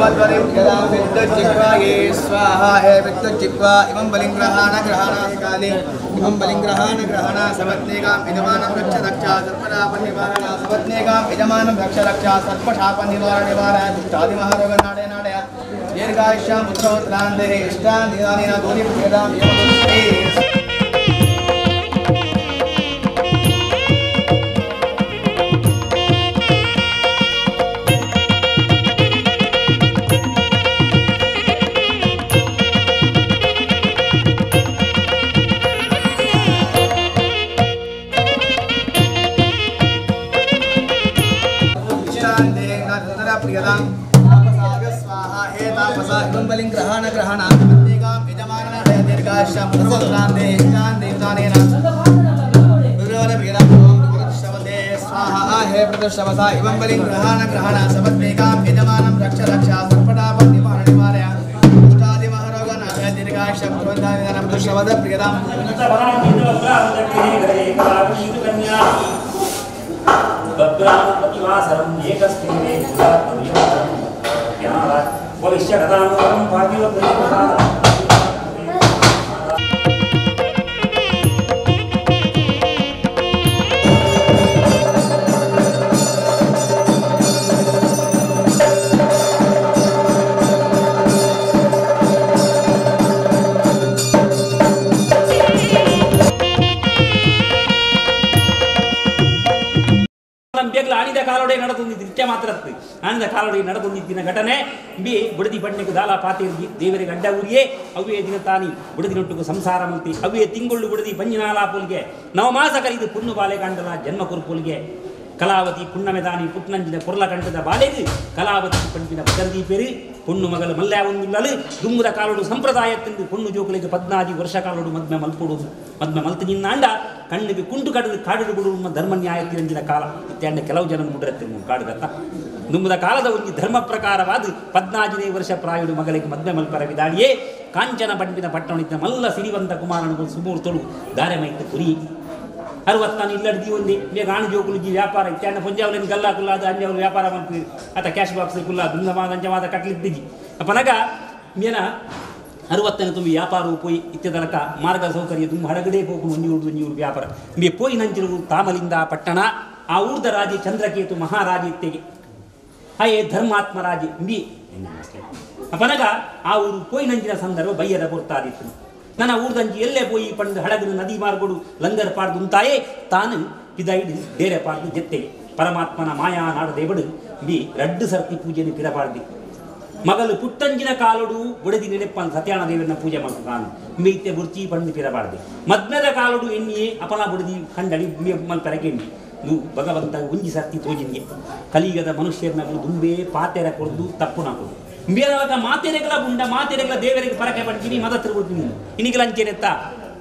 विद्युज्जिह्वाये स्वाहा हे विद्युज्जिह्वा इमं बलिं ग्रहाण ग्रहाणास्काले इमं बलिं ग्रहाण ग्रहाण सपत्नीकां यजमानं रक्ष रक्ष सर्पशाप निवारण सपत्नीकां यजमानं रक्ष रक्ष सर्पशाप निवारण निवारय दुष्टादिमहारोग नाडय नाडय दीर्घायुष्यां पुत्रवत्रान् देहि इष्टान् निदानेन दोनिं इमं बलिं ग्रहाण ग्रहाण सपत्नीकां यजमानं रक्ष रक्ष सर्पटाप निवारण निवारय दुष्टादिमहारोगनाशय दीर्घायुष्यं पुत्रवन्दानिदानं प्रियतां ಆನಂದ ಕಾಲೊಡೆ ನಡೆದೊಂದಿದ್ದಿನ ಘಟನೆ ಬಿ ಬುಡದಿ ಬಣ್ಣೆಗೆ ದಾಲ ಪಾತೇರ್ಗಿ ದೇವರಿಗೆ ಅಡ್ಡ ಊರಿಯೇ ಅವ್ವೇ ದಿನ ತಾನಿ ಬುಡದಿನೊಟ್ಟಿಗೂ ಸಂಸಾರ ಮಂತಿ ಅವ್ವೇ ತಿಂಗಳು ಬುಡದಿ ಪಂಜಿನಾಲಾಪುಲ್ಗೆ ನವಮಾಸ ಕರೆದು ಪುಣ್ಣು ಬಾಲೆ ಕಾಂಡಲ ಜನ್ಮ ಕುರುಪುಲ್ಗೆ ಕಲಾವತಿ ಪುಣ್ಣಮೆದಾನಿ ಪುಟ್ನಂಜಿನ ಪೊರ್ಲಕಂಠದ ಬಾಲೆಗೆ ಕಲಾವತಿ ಪಂಪಿನ ಪದರ್ದೀಪೇರು ಪೊಣ್ಣು ಮಗಲು ಮಲ್ಯಾವೊಂದುಲ್ಲಲು ದುಂಗುದ ಕಾಲೋಡು ಸಂಪ್ರದಾಯ ತಿಂದು ಪೊಣ್ಣು ಜೋಕುಲಿಗೆ 14 ವರ್ಷ ಕಾಲೋಡು ಮದ್ಮೆ ಮಲ್ಪೊಡು ಮದ್ಮೆ ಮಲ್ತು ನಿನ್ನಾಂಡ ಕಣ್ಣಿಗೆ ಕುಂಟು ಕಡದು ಕಾಡು ಬಿಡುವ ಧರ್ಮ ನ್ಯಾಯ ತಿರಂಜಿನ ಕಾಲ ಇತ್ಯಾಂಡ ಕೆಲವು ಜನ ಮುಡ್ರತ್ತಿರು ಕಾಡುಗತ್ತ ದುಂಬುದ ಕಾಲದ ಒಂದು ಧರ್ಮ ಪ್ರಕಾರವಾದ 14ನೇ ವರ್ಷ ಪ್ರಾಯುಡು ಮಗಳಿಗೆ ಮದ್ಮೆ ಮಲ್ಪರ ವಿದಾಡಿಯೇ ಕಾಂಚನ ಪಂಪಿನ ಪಟ್ಟಣಿದ್ದ ಮಲ್ಲ ಸಿರಿವಂತ ಕುಮಾರನು ಸುಮೂರ್ತಳು ದಾರೆ ಮೈತ ಕುರಿ ಅರವತ್ತಾನು ಇಲ್ಲಡ್ದಿ ಒಂದೇ ಬೇಗ ಆಣು ಜೋಕುಲುಜಿ ವ್ಯಾಪಾರ ಇತ್ಯಾಂಡ ಪಂಜಾವ್ಲೇನು ಗಲ್ಲಾ ಕುಲ್ಲಾದ ಅಂಜಾವ್ಲು ವ್ಯಾಪಾರ ಮಲ್ಪು ಆತ ಕ್ಯಾಶ್ ಬಾಕ್ಸ್ ಕುಲ್ಲ ದುಂದಮಾದ ಅಂಜಮಾದ ಕಟ್ಲಿದ್ದಿಜಿ ಅಪನಗ ಮೇನ ಅರವತ್ತನೇ ತುಂಬಿ ವ್ಯಾಪಾರ ಪೋಯಿ ಇತ್ಯದಲಕ ಮಾರ್ಗ ಸೌಕರ್ಯ ತುಂಬ ಹಡಗಡೆ ಹೋಗು ಒಂಜೂರು ಒಂಜೂರು ವ್ಯಾಪಾರ ಮೇ ಪೋಯಿ ನಂಚಿರು ತಾಮಲಿಂದ ಪಟ್ಟಣ ಆ ಊರ್ದ ರಾಜಿ ಚಂದ್ರಕೇತು ಮಹಾರಾಜಿ ಇತ್ತೆಗೆ ಅಯೇ ಧರ್ಮಾತ್ಮ ರಾಜಿ ಇಂಬಿ ಅಪನಗ ಆ ಊರು ಪೋಯಿ ನಂಚಿನ ಸಂದರ್ಭ ಬಯ್ಯದ ಪೊರ್ತಾದಿತ್ತು ನನ್ನ ಊರ್ದಂಜಿ ಎಲ್ಲೇ ಪೋಯಿ ಪಂಡು ಹಡಗು ನದಿ ಮಾರ್ಗೋಡು ಲಂಗರ್ ಪಾಡ್ದು ಉಂತಾಯೇ ತಾನು ಪಿದೈಡು ಡೇರೆ ಪಾಡ್ದು ಜೊತೆಗೆ ಪರಮಾತ್ಮನ ಮಾಯಾ ನಾಡದೇವಡು ಬಿ ರಡ್ಡು ಸರ್ತಿ ಪೂಜೆಯನ್ನು ಪಿರಪಾಡ್ದಿ ಮಗಲು ಪುಟ್ಟಂಜಿನ ಕಾಲೋಡು ಬುಡದಿ ನೆನೆಪ್ಪನ್ ಸತ್ಯಾಣ ದೇವರನ್ನ ಪೂಜೆ ಮಾಡ್ತು ತಾನು ಮೇಯ್ತೆ ಬುರ್ಚಿ ಪಂಡು ಪಿರಬಾರ್ದೆ ಮದ್ಮೆದ ಕಾಲೋಡು ಎಣ್ಣಿಯೇ ಅಪನ ಬುಡದಿ ಕಂಡಳಿ ಮಲ್ಪರಗೆ ಎಣ್ಣಿ ನು ಭಗವಂತ ಉಂಜಿ ಸರ್ತಿ ತೋಜಿನ್ಗೆ ಕಲಿಗದ ಮನುಷ್ಯರನ್ನ ದುಂಬೆ ಪಾತೆರ ಕೊಡ್ದು ತಪ್ಪು ನಾಕೊಡು ಮೇಲಕ ಮಾತೆರೆಗಳ ಉಂಡ ಮಾತೆರೆಗಳ ದೇವರಿಗೆ ಪರಕೆ ಪಡ್ತೀನಿ ಮದ ತಿರುಗುತ್ತೀನಿ ಇನ್ನಿಗಲ ಅಂಚೆನೆತ್ತ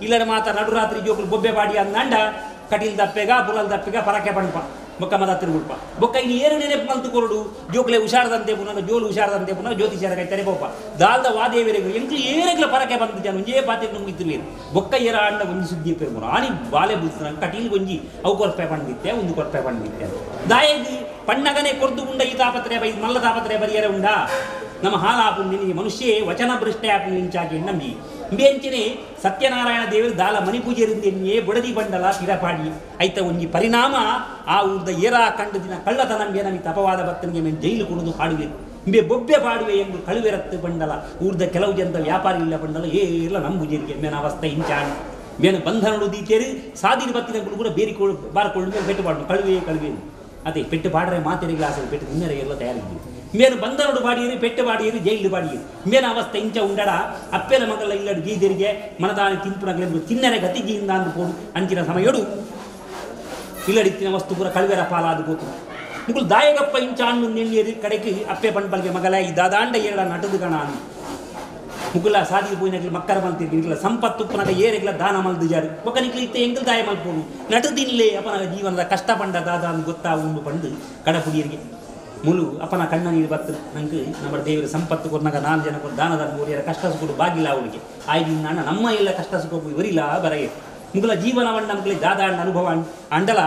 ಇಲ್ಲದ ಮಾತ ನಡುರಾತ್ರಿ ಜೋಕುಲು ಬೊಬ್ಬೆ ಬಾಡಿ ಅಂದಂಡ ಕಟೀಲ್ ದಪ್ಪೆಗ ಬುಲಲ್ ದಪ್ಪೆಗ ಪರಕೆ ಪಣ್ಪ ಬೊಕ್ಕ ಮದ ತಿರುಗುಡ್ಪ ಬೊಕ್ಕ ಇನ್ನು ಏರು ನೆನಪು ಮಲ್ತು ಕೊರಡು ಜೋಕುಲೆ ಹುಷಾರದಂತೆ ಪುನಃ ಜೋಲು ಹುಷಾರದಂತೆ ಪುನಃ ಜ್ಯೋತಿಷರ ಕೈತಾರೆ ಬೋಪ ದಾಲ್ದ ವಾದೇವರೆಗೂ ಎಂಕ್ಲು ಏರೆಗ್ಲ ಪರಕೆ ಬಂದು ಜನ ಒಂಜೇ ಪಾತೆ ನುಂಗಿತ್ತು ಬೊಕ್ಕ ಏರ ಅಂಡ ಒಂಜಿ ಸುದ್ದಿ ಪೇರು ಆನಿ ಬಾಲೆ ಬುಲ್ತನ ಕಟೀಲ್ ಒಂಜಿ ಅವು ಕೊರ್ಪೆ ಪಂಡಿತ್ತೆ ಒಂದು ಕೊರ್ಪೆ ಪಂಡಿತ್ತೆ ದಾಯಗಿ ಪಣ್ಣಗನೆ ಕೊರ್ದು ಉಂಡ ಈ ತಾಪತ್ರೆ ಬೈ ಮಲ್ಲ ತಾಪತ್ರೆ ಬರಿಯರೆ ಉಂಡ ನಮ್ಮ ಹಾಲಾಪು ನಿನಗೆ ಮನುಷ್ಯೇ ವಚನ ಭೃಷ್ಟೆ ಆಪು ನಿಂಚಾಗಿ ನಂಬಿ ಇಂಬೆಂಚಿನೆ ಸತ್ಯನಾರಾಯಣ ದೇವರು ದಾಲ ಮನಿ ಪೂಜೆರಿಂದ ಬುಡದಿ ಬಂಡಲ ತಿರಪಾಡಿ ಐತ ಒಂಜಿ ಪರಿಣಾಮ ಆ ಊರ್ದ ಏರಾ ಕಂಡು ದಿನ ಕಳ್ಳತನಂಬೆ ನಮಗೆ ತಪವಾದ ಭಕ್ತನಿಗೆ ಮೇಲೆ ಜೈಲು ಕುಡಿದು ಹಾಡುವೆ ಇಂಬೆ ಬೊಬ್ಬೆ ಪಾಡುವೆ ಎಂದು ಕಳುವೆರತ್ತು ಬಂಡಲ ಊರ್ದ ಕೆಲವು ಜನದ ವ್ಯಾಪಾರಿ ಇಲ್ಲ ಬಂಡಲ ಏರ್ಲ ನಂಬುಜೇರಿಗೆ ಮೇನ ಅವಸ್ಥೆ ಇಂಚಾಣಿ ಮೇನ ಬಂಧನಡು ದೀತೇರಿ ಸಾದಿನ ಬತ್ತಿನ ಕೂಡ ಬೇರಿ ಬಾರ್ಕೊಳ್ಳು ಮೇಲೆ ಪೆಟ್ಟು ಪಾಡು ಕಳುವೆ ಕಳುವೆ ಅದೇ ಪೆಟ್ಟು ಪಾಡ್ರೆ ಮಾತೆರಿಗೆ ಆಸೆ ಪೆಟ್ಟು ತಿನ್ನರೆ ಎಲ್ಲ ತಯಾರಿದ್ದೀವಿ ಮೇನು ಬಂಧನಡು ಬಾಡಿಯರಿ ಪೆಟ್ಟು ಬಾಡಿಯರಿ ಜೈಲು ಬಾಡಿಯರಿ ಮೇನ ಅವಸ್ಥೆ ಇಂಚ ಉಂಡಡ ಅಪ್ಪೆನ ಮಗಲ ಇಲ್ಲಡು ಗೀದರಿಗೆ ಮನದಾನಿ ತಿಂಪುನಗಲೆ ತಿನ್ನರೆ ಗತಿ ಗೀಂದ ಅಂದು ಅಂಚಿನ ಸಮಯಡು ಇಲ್ಲಡಿತ್ತಿನ ವಸ್ತು ಪೂರ ಕಳುವೆರ ಪಾಲಾದು ಗೋತು ಮುಗುಲು ದಾಯಗಪ್ಪ ಇಂಚ ಅಣ್ಣು ನೆಣ್ಣಿಯರಿ ಕಡೆಗೆ ಅಪ್ಪೆ ಪಂಪಲ್ಗೆ ಮಗಲ ಈ ದಾದಾಂಡ ಏರಡ ನಟದು ಗಣ ಅನ್ನು ಮುಗುಲ ಸಾದಿ ಪೋಯಿನಗ್ಲಿ ಮಕ್ಕರ ಮಲ್ತಿರ್ಲಿ ಸಂಪತ್ತು ಪುನಗ ಏರೆಗ್ಲ ದಾನ ಮಲ್ದು ಜಾರು ಒಕ್ಕನಿಕ್ಲಿ ಇತ್ತೆ ಎಂಕಲ್ ದಾಯ ಮಲ್ಪೋಡು ನಟದಿನ್ಲೇ ಅಪನಗ ಜೀವನದ ಕಷ್ಟ ಪಂಡ ದಾದ ಅಂದು ಗೊತ್ತಾ ಉಂಡು ಪಂಡು ಕಡಪುಡಿಯರಿಗೆ ಮುಲು ಅಪನ ಕಣ್ಣ ನೀರು ಬತ್ತು ನಂಗೆ ನಮ್ಮ ದೇವರ ಸಂಪತ್ತು ಕೊರ್ನಾಗ ನಾಲ್ಕು ಜನ ಕೊಡು ದಾನದ ಓರಿಯರ ಕಷ್ಟ ಸುಖಡು ಬಾಗಿಲ್ಲ ಅವಳಿಗೆ ಆಯ್ದಿನ ಅಣ್ಣ ನಮ್ಮ ಎಲ್ಲ ಕಷ್ಟ ಸುಖ ಇವರಿಲ್ಲ ಬರೆಯ ಮುಗುಲ ಜೀವನವಣ್ಣ ನಮ್ಗೆ ದಾದ ಅಣ್ಣ ಅನುಭವ ಅಂಡಲ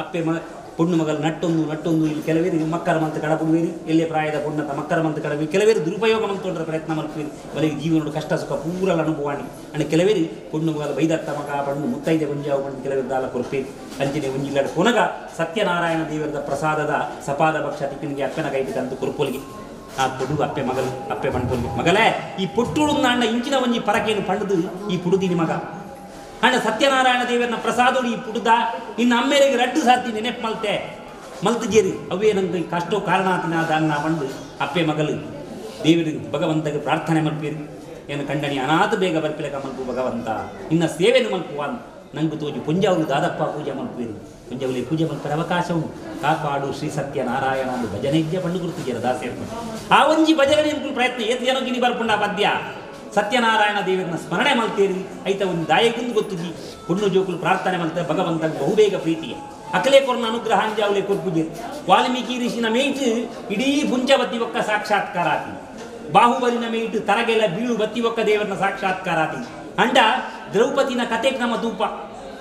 ಅಪ್ಪೆ ಮ ಪೊಣ್ಣು ಮಗಲು ನಟ್ಟೊಂದು ನಟ್ಟೊಂದು ಇಲ್ಲಿ ಕೆಲವೇರು ಮಕ್ಕಳ ಮಂತ್ ಕಡಪುಡುವೇರಿ ಎಲ್ಲೇ ಪ್ರಾಯದ ಪೊಣ್ಣತ ಮಕ್ಕಳ ಮಂತ್ ಕಡವಿ ಕೆಲವೇರು ದುರುಪಯೋಗ ಮಂತೊಂಡ್ರ ಪ್ರಯತ್ನ ಮಲ್ಪುವೇರಿ ಬಲಿಗೆ ಜೀವನದ ಕಷ್ಟ ಸುಖ ಪೂರಲ ಅನುಭವಾಣಿ ಅಂಡ್ ಕೆಲವೇರು ಪೊಣ್ಣು ಮಗಲು ಬೈದತ್ತ ಮಗ ಪಣ್ಣು ಮುತ್ತೈದೆ ಒಂಜಾವು ಪಣ್ಣು ಕೆಲವೇರು ದಾಲ ಕೊರ್ಪೇರಿ ಅಂಚನೆ ಒಂಜಿಲ್ಲಡ ಕೊನಗ ಸತ್ಯನಾರಾಯಣ ದೇವರದ ಪ್ರಸಾದದ ಸಪಾದ ಭಕ್ಷ ತಿಕ್ಕನಿಗೆ ಅಪ್ಪನ ಕೈಟಿ ತಂದು ಕೊರ್ಪೊಲಿಗೆ ಆ ಪೊಡು ಅಪ್ಪೆ ಮಗಲು ಅಪ್ಪೆ ಪಣ್ಪೊಲಿಗೆ ಮಗಲೇ ಈ ಪೊಟ್ಟುಳು ನಾಂಡ ಇಂಚಿನ ಒಂಜಿ ಪರಕೇನು ಪಂಡದು ಈ ಪುಡುದಿನಿ ಮಗ ಅಣ್ಣ ಸತ್ಯನಾರಾಯಣ ದೇವರನ್ನ ಪ್ರಸಾದೋಡು ಈ ಪುಡುದ ನಿನ್ನ ಅಮ್ಮೇರಿಗೆ ರಡ್ಡು ಸಾತಿ ನೆನೆಪ್ ಮಲ್ತೆ ಮಲ್ತುಜೇರಿ ಅವೇ ನಂಗೆ ಕಷ್ಟೋ ಕಾರಣಾತಿನಾದ ಅನ್ನ ಬಂದು ಅಪ್ಪೆ ಮಗಲು ದೇವರಿಗೆ ಭಗವಂತಗೆ ಪ್ರಾರ್ಥನೆ ಮಲ್ಪೇರಿ ಏನು ಕಂಡನಿ ಅನಾಥ ಬೇಗ ಬರ್ಪಿಲಕ ಮಲ್ಪು ಭಗವಂತ ನಿನ್ನ ಸೇವೆನು ಮಲ್ಪುವ ನಂಗೆ ತೋಜು ಪುಂಜಾವಲು ದಾದಪ್ಪ ಪೂಜೆ ಮಲ್ಪೇರಿ ಪುಂಜಾವಲಿ ಪೂಜೆ ಮಲ್ಪರ ಅವಕಾಶವು ಕಾಪಾಡು ಶ್ರೀ ಸತ್ಯನಾರಾಯಣ ಅಂದು ಭಜನೆ ಇದ್ಯ ಪಂಡು ಗುರುತಿಜರ ದಾಸೇರ್ಪು ಆ ಒಂಜಿ ಭಜನೆ ನಿಮ್ಗೆ ಪ್ರಯತ್ನ ಏತ್ ಜನಗಿನಿ ಬರ್ಪುಂಡ ಪದ್ಯ ಸತ್ಯನಾರಾಯಣ ದೇವರನ್ನ ಸ್ಮರಣೆ ಮಲ್ತೇರಿ ಐತ ಒಂದು ದಾಯಕಂದು ಗೊತ್ತುಜಿ ಪುಣ್ಣು ಜೋಕುಲು ಪ್ರಾರ್ಥನೆ ಮಲ್ತ ಭಗವಂತ ಬಹುಬೇಗ ಪ್ರೀತಿಯ ಅಕಲೇ ಕೊರ್ನ ಅನುಗ್ರಹ ಅಂಜಾವಲೆ ಕೊರ್ಪುಜಿ ವಾಲ್ಮೀಕಿ ಋಷಿನ ಮೇಯ್ತು ಇಡೀ ಪುಂಚವತಿ ಒಕ್ಕ ಸಾಕ್ಷಾತ್ಕಾರ ಆತಿ ಬಾಹುಬಲಿನ ಮೇಯ್ತು ತರಗೆಲ್ಲ ಬೀಳು ಬತ್ತಿ ಒಕ್ಕ ದೇವರನ್ನ ಸಾಕ್ಷಾತ್ಕಾರ ಆತಿ ಅಂಡ ದ್ರೌಪದಿನ ಕತೆಕ್ ನಮ್ಮ ತೂಪ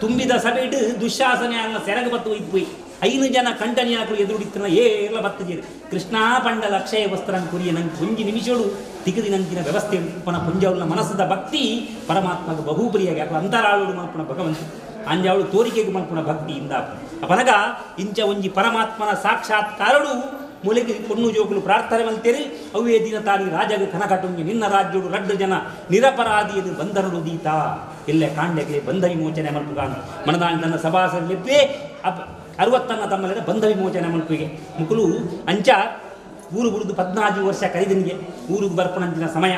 ತುಂಬಿದ ಸಭೆಡು ದುಶಾಸನೆ ಅನ್ನ ಸೆರಗ ಬತ್ತು ಇಪ್ಪು ಐನು ಜನ ಕಂಟನಿಯಾಕಲು ಎದುರುಡಿತ್ತನ ಏರ್ಲ ಬತ್ತಜೇರಿ ಕೃಷ್ಣ ಪಂಡ ಲಕ್ಷಯ ವಸ್ತ್ರ ಕುರಿಯ ನಂಗೆ ಒಂಜಿ ನಿಮಿಷೋಡು ತಿಗದಿ ನಂಗಿನ ವ್ಯವಸ್ಥೆ ಪನ ಪುಂಜವಳ ಮನಸ್ಸದ ಭಕ್ತಿ ಪರಮಾತ್ಮಗ ಬಹುಪ್ರಿಯಾಗಿ ಅಥವಾ ಅಂತರಾಳುಡು ಮಲ್ಪುಣ ಭಗವಂತ ಅಂಜಾವಳು ತೋರಿಕೆಗೆ ಮಲ್ಪುಣ ಭಕ್ತಿಯಿಂದ ಅಪನಗ ಇಂಚ ಒಂಜಿ ಪರಮಾತ್ಮನ ಸಾಕ್ಷಾತ್ಕಾರಡು ಮೂಲೆಗೆ ಪೊಣ್ಣು ಜೋಕುಲು ಪ್ರಾರ್ಥನೆ ಮಲ್ತೇರಿ ಅವೇ ದಿನ ತಾನಿ ರಾಜಗ ಕನಕಟುಂಗಿ ನಿನ್ನ ರಾಜ್ಯೋಡು ರಡ್ಡು ಜನ ನಿರಪರಾಧಿಯನ್ನು ಬಂಧನಡು ದೀತ ಎಲ್ಲೆ ಕಾಂಡೆಗೆ ಬಂಧ ವಿಮೋಚನೆ ಮಲ್ಪುಗಾನು ಮನದಾನಿ ತನ್ನ ಸಭಾಸಲ್ಲಿ ಅಪ್ ಅರವತ್ತನ್ನ ತಮ್ಮಲ್ಲಿನ ಬಂಧ ವಿಮೋಚನೆ ಮಲ್ಪಿಗೆ ಮುಕುಲು ಅಂಚ ಊರು ಬುಡಿದು 14 ವರ್ಷ ಕರಿದನಿಗೆ ಊರಿಗೆ ಬರ್ಪಣಂಚಿನ ಸಮಯ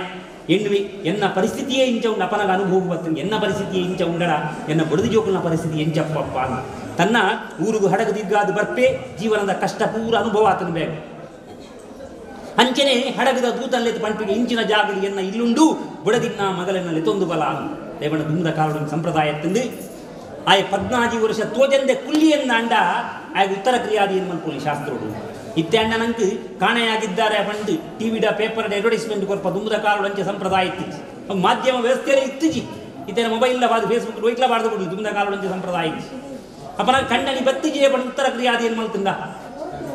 ಎಣ್ಣುವಿ ಎನ್ನ ಪರಿಸ್ಥಿತಿಯೇ ಇಂಚ ಉಂಡು ಅಪನಗ ಅನುಭವ ಬರ್ತದೆ ಎನ್ನ ಪರಿಸ್ಥಿತಿಯೇ ಇಂಚ ಉಂಡಡ ಎನ್ನ ಬುಡದು ಜೋಕುಲ್ನ ಪರಿಸ್ಥಿತಿ ಎಂಚಪ್ಪಪ್ಪ ಅಂತ ತನ್ನ ಊರಿಗೂ ಹಡಗು ದಿಗ್ಗಾದು ಬರ್ಪೆ ಜೀವನದ ಕಷ್ಟ ಪೂರ ಅನುಭವ ಆತನ ಬೇಕು ಅಂಚನೆ ಹಡಗದ ದೂತಲ್ಲೆತ್ತು ಪಂಪಿಗೆ ಇಂಚಿನ ಜಾಗಲಿ ಎನ್ನ ಇಲ್ಲುಂಡು ಬುಡದಿನ್ನ ಮಗಲನ್ನ ಲೆತ್ತೊಂದು ಬಲ ದೇವನ ದುಂದ ಕಾರಣ ಸಂಪ್ರದಾಯ ತಂದು ಆಯ 14 ವರ್ಷ ತೋಜಂದೆ ಕುಲ್ಲಿಯನ್ನ ಅಂಡ ಆಯ ಉತ್ತರ ಕ್ರಿಯಾದಿ ಏನು ಮಲ್ಪುಲಿ ಶಾಸ್ತ್ರೋಡು ಇತ್ತೆ ಅಣ್ಣ ನಂಗೆ ಕಾಣೆಯಾಗಿದ್ದಾರೆ ಬಂದು ಟಿವಿಡ ಪೇಪರ್ ಅಡ್ವರ್ಟೈಸ್ಮೆಂಟ್ ಕೊರ್ಪ ದುಂಬದ ಕಾಲಡು ಅಂಚೆ ಸಂಪ್ರದಾಯ ಇತ್ತು ಮಾಧ್ಯಮ ವ್ಯವಸ್ಥೆಯೇ ಇತ್ತುಜಿ ಇತ್ತೆ ಮೊಬೈಲ್ ಬಾದು ಫೇಸ್ಬುಕ್ ಒಯ್ಕ್ಲ ಬಾರ್ದು ಕೊಡು ದುಂಬದ ಕಾಲಡು ಅಂಚೆ ಸಂಪ್ರದಾಯ ಇತ್ತು ಅಪ್ಪ ನಾನು ಕಂಡನಿ ಬತ್ತಿಜೆ ಬಂದು ಉತ್ತರ ಕ್ರಿಯಾದಿ ಏನು ಮಲ್ತಂದ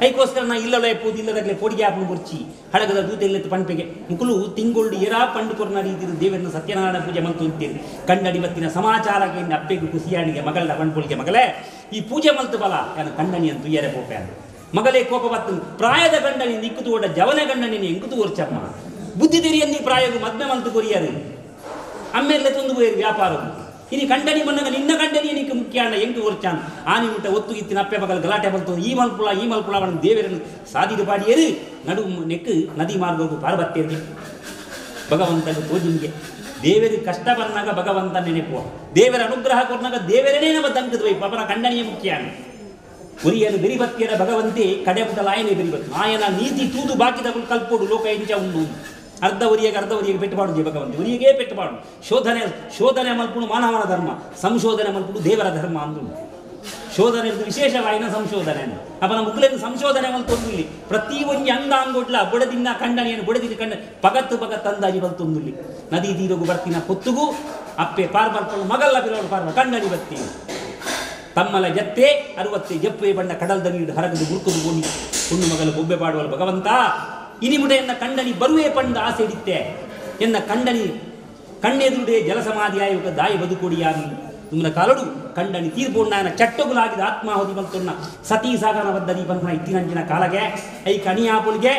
ಐಕೋಸ್ಕರ ನಾ ಇಲ್ಲಲೇ ಪೂದು ಇಲ್ಲದಾಗಲೇ ಪೊಡಿಗೆ ಆಪಣ ಬುರ್ಚಿ ಹಡಗದ ದೂತೆಲ್ಲೆತ್ತು ಪಂಪೆಗೆ ಮುಕುಲು ತಿಂಗೊಳ್ಳು ಎರಾ ಪಂಡು ಕೊರ್ನ ರೀತಿರು ದೇವರನ್ನ ಸತ್ಯನಾರಾಯಣ ಪೂಜೆ ಮಂತು ಅಂತೀರಿ ಕಣ್ಣಡಿ ಮತ್ತಿನ ಸಮಾಚಾರಕ್ಕೆ ಅಪ್ಪೆಗೂ ಕುಸಿಯಾಣಿಗೆ ಮಗಳ ಪಂಡ್ಪೊಳಿಗೆ ಮಗಳೇ ಈ ಪೂಜೆ ಮಲ್ತು ಬಲ ನಾನು ಕಣ್ಣನಿ ಅಂತ ತುಯ್ಯರೆ ಪೋಪೆ ಮಗಳೇ ಕೋಪ ಬತ್ತು ಪ್ರಾಯದ ಗಂಡನಿ ನಿಕ್ಕುತು ಓಡ ಜವನ ಗಂಡನಿ ಎಂಕುತು ಓರ್ಚಮ್ಮ ಬುದ್ಧಿ ತೆರಿಯನ್ನಿ ಪ್ರಾಯಗು ಮದ್ಮೆ ಮಲ್ತು ಕೊರಿಯರು ಅಮ್ಮೇಲೆ ತೊಂದು ಹೋಯರು ವ್ಯಾಪಾರವು ಇನಿ ಕಂಡನಿ ಬಂದಾಗ ನಿನ್ನ ಕಂಡನಿ ನಿಕ್ಕ ಮುಖ್ಯ ಅಣ್ಣ ಎಂಟು ವರ್ಷ ಆನಿ ಮುಟ್ಟ ಒತ್ತು ಇತ್ತಿನ ಅಪ್ಪೆ ಮಗಲ್ ಗಲಾಟೆ ಬಂತು ಈ ಮಲ್ಪುಳ ಈ ಮಲ್ಪುಳ ಅವನ ದೇವರನ್ನು ಸಾಧಿದು ಪಾಡಿಯರು ನಡು ನೆಕ್ಕು ನದಿ ಮಾರ್ಗವು ಪಾರ್ವತಿಯರಿಗೆ ಭಗವಂತನ ತೋಜಿನಿಗೆ ದೇವರಿಗೆ ಕಷ್ಟ ಬಂದಾಗ ಭಗವಂತ ನೆನೆಪುವ ದೇವರ ಅನುಗ್ರಹ ಕೊರ್ನಾಗ ದೇವರನೇ ನಮ್ಮ ತಂಕದ ವೈ ಪಾಪನ ಕಂಡನಿಯೇ ಮುಖ್ಯ ಅಣ್ಣ ಉರಿಯನು ಬೆರಿಬತ್ತಿಯರ ಭಗವಂತೆ ಕಡೆ ಪುಟಲಾಯನೇ ಬೆರಿಬತ್ತು ಆಯನ ನೀತಿ ತೂದು ಬಾಕಿದವನು ಕಲ್ಪೋಡು ಲೋಕ ಎಂಚ ಉಂಡು ಅರ್ಧ ಉರಿಯಾಗ ಅರ್ಧ ಉರಿಯಾಗ ಪೆಟ್ಟುಪಾಡು ಭಗವಂತ ಉರಿಯಗೇ ಪೆಟ್ಟುಪಾಡು ಶೋಧನೆ ಶೋಧನೆ ಮಲ್ಪುಡು ಮಾನವನ ಧರ್ಮ ಸಂಶೋಧನೆ ಮಲ್ಪುಡು ದೇವರ ಧರ್ಮ ಅಂದು ಶೋಧನೆ ವಿಶೇಷವಾಯಿನ ಸಂಶೋಧನೆ ಅಪ್ಪ ನಮ್ಮ ಮುಗ್ಲೇನು ಸಂಶೋಧನೆ ಮಲ್ತೊಂದುಲ್ಲಿ ಪ್ರತಿ ಒಂಜಿ ಅಂಗಾಂಗೊಡ್ಲ ಬುಡದಿನ್ನ ಕಂಡನಿಯನ್ನು ಬುಡದಿನ ಕಂಡ ಪಗತ್ತು ಪಗತ್ತು ಅಂದಾಜಿ ಬಲ್ತೊಂದುಲ್ಲಿ ನದಿ ತೀರಗು ಬರ್ತಿನ ಪೊತ್ತುಗು ಅಪ್ಪೆ ಪಾರ್ ಬರ್ಪಳು ಮಗಲ್ಲ ಬಿರೋಡು ಪಾರ್ಮ ಕಂಡನಿ ಬತ್ತಿ ತಮ್ಮಲ ಜತ್ತೆ 60 ಜಪ್ಪೆ ಬಣ್ಣ ಕಡಲ್ದ ನೀಡು ಹರಗದು ಗುರುಕುದು ಗೋಣಿ ಹುಣ್ಣು ಮಗಲು ಬೊಬ್ಬೆ ಪಾಡುವಳು ಭಗವಂತ ಇನಿಮುಡೆಯನ್ನ ಕಂಡನಿ ಬರುವೆ ಪಂಡ ಆಸೆ ಇಡಿತ್ತೆ ಎನ್ನ ಕಂಡನಿ ಕಣ್ಣೆದುರುಡೆ ಜಲಸಮಾಧಿಯಾಯುಕ ದಾಯಿ ಬದುಕೊಡಿಯಾಗಿ ತುಮ್ಮನ ಕಾಲಡು ಕಂಡನಿ ತೀರ್ಪೊಣ್ಣಾಯನ ಚಟ್ಟಗುಲಾಗಿದ ಆತ್ಮಾಹುತಿ ಬಂತೊನ್ನ ಸತೀ ಸಾಗರ ಬದ್ದ ಬಂಧನ ಇತ್ತಿನಂಚಿನ ಕಾಲಗೆ I ಕಣಿಯಾಪುಳಿಗೆ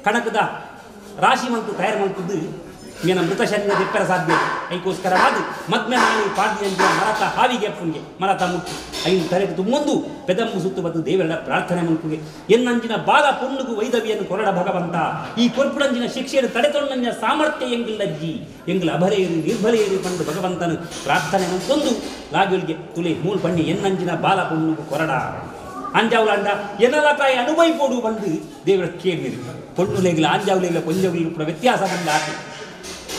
ಕಣಕದ ರಾಶಿ ಮಂತು ತಯಾರು ಮಂತದ್ದು ಮೇನ ಮೃತ ಶರೀರ ದೆಪ್ಪರ ಸಾಧ್ಯ ಐಕೋಸ್ಕರವಾದ ಮದ್ಮೆ ನಾನು ಪಾಡ್ದಿನಂಚಿನ ಮರತ ಹಾವಿಗೆ ಅಪ್ಪನಿಗೆ ಮರತ ಮುಟ್ಟಿ ಐನು ತಲೆಗೆ ತುಂಬೊಂದು ಪೆದಮ್ಮು ಸುತ್ತು ಬದ್ದು ದೇವರ ಪ್ರಾರ್ಥನೆ ಮುಲ್ಪುಗೆ ಎನ್ನಂಚಿನ ಬಾಲ ಪೊನ್ನುಗು ವೈದವಿಯನ್ನು ಕೊರಡ ಭಗವಂತ ಈ ಕೊರ್ಪುಡಂಚಿನ ಶಿಕ್ಷೆಯನ್ನು ತಡೆತೊಂಡಂಚಿನ ಸಾಮರ್ಥ್ಯ ಎಂಗಿಲ್ಲಜ್ಜಿ ಎಂಗಿಲ ಅಭಲೆಯರು ನಿರ್ಬಲೆಯರು ಕಂಡು ಭಗವಂತನು ಪ್ರಾರ್ಥನೆ ಮಂತೊಂದು ಲಾಗಿಲ್ಗೆ ತುಲೆ ಮೂಲ್ ಬಣ್ಣಿ ಎನ್ನಂಚಿನ ಬಾಲ ಪೊನ್ನುಗು ಕೊರಡ ಅಂಜಾವುಲಾಂಡ ಎನ್ನಲಕಾಯಿ ಅನುಭವಿಪೋಡು ಬಂದು ದೇವರ ಕೇಳಿರು ಪೊಣ್ಣುಲೇಗಿಲ್ಲ ಆಂಜಾವುಲೇಗಿಲ್ಲ ಕೊಂಜವುಲಿಗೂ ಕೂಡ ವ್ಯತ್ಯಾಸ ಬಂದ ಆತು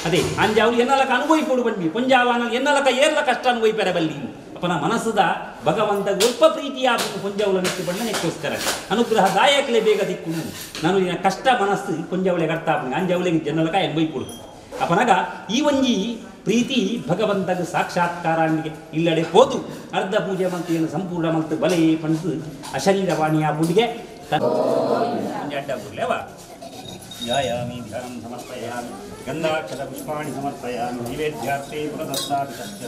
ಅದೇ ಅಂಜಾವುಲು ಎನ್ನಲಕ ಅನುಭವಿಪೋಡು ಬಂದ್ವಿ ಪೊಂಜಾವಾನ ಎನ್ನಲಕ ಏರ್ಲ ಕಷ್ಟ ಅನುಭವಿಪೆರ ಬಲ್ಲಿ ಅಪ್ಪನ ಮನಸ್ಸದ ಭಗವಂತ ಒಲ್ಪ ಪ್ರೀತಿಯ ಪೊಂಜಾವುಲ ನೆಟ್ಟು ಬಣ್ಣ ನೆಕ್ಕೋಸ್ಕರ ಅನುಗ್ರಹ ದಾಯಕಲೇ ಬೇಗ ದಿಕ್ಕು ನಾನು ನಿನ್ನ ಕಷ್ಟ ಮನಸ್ಸು ಪೊಂಜಾವುಲೆ ಕರ್ತಾ ಅಂಜಾವುಲೆಗೆ ಜನ್ನಲಕ ಅನುಭವಿಪೋಡು ಅಪನಗ ಈ ಒಂಜಿ ಪ್ರೀತಿ ಭಗವಂತಗ ಸಾಕ್ಷಾತ್ಕಾರಾಣಿಗೆ ಇಲ್ಲಡೆ ಹೋದು ಅರ್ಧ ಪೂಜೆ ಮಂತಿಯನ್ನು ಸಂಪೂರ್ಣ ಮಂತು ಬಲೆ ಪಂಡು ಅಶರೀರವಾಣಿಯ ಪುಡಿಗೆ ಅಡ್ಡ ಬುರ್ಲೇವ ಧ್ಯಾಯಾಮಿ ಧ್ಯಾನಂ ಸಮರ್ಪಯಾಮಿ ಗಂಧಾಕ್ಷರ ಪುಷ್ಪಾಣಿ ಸಮರ್ಪಯಾಮಿ ನೈವೇದ್ಯಾರ್ಥೇ ಪುರದತ್ತಾಭಿಷಕ್ಯ.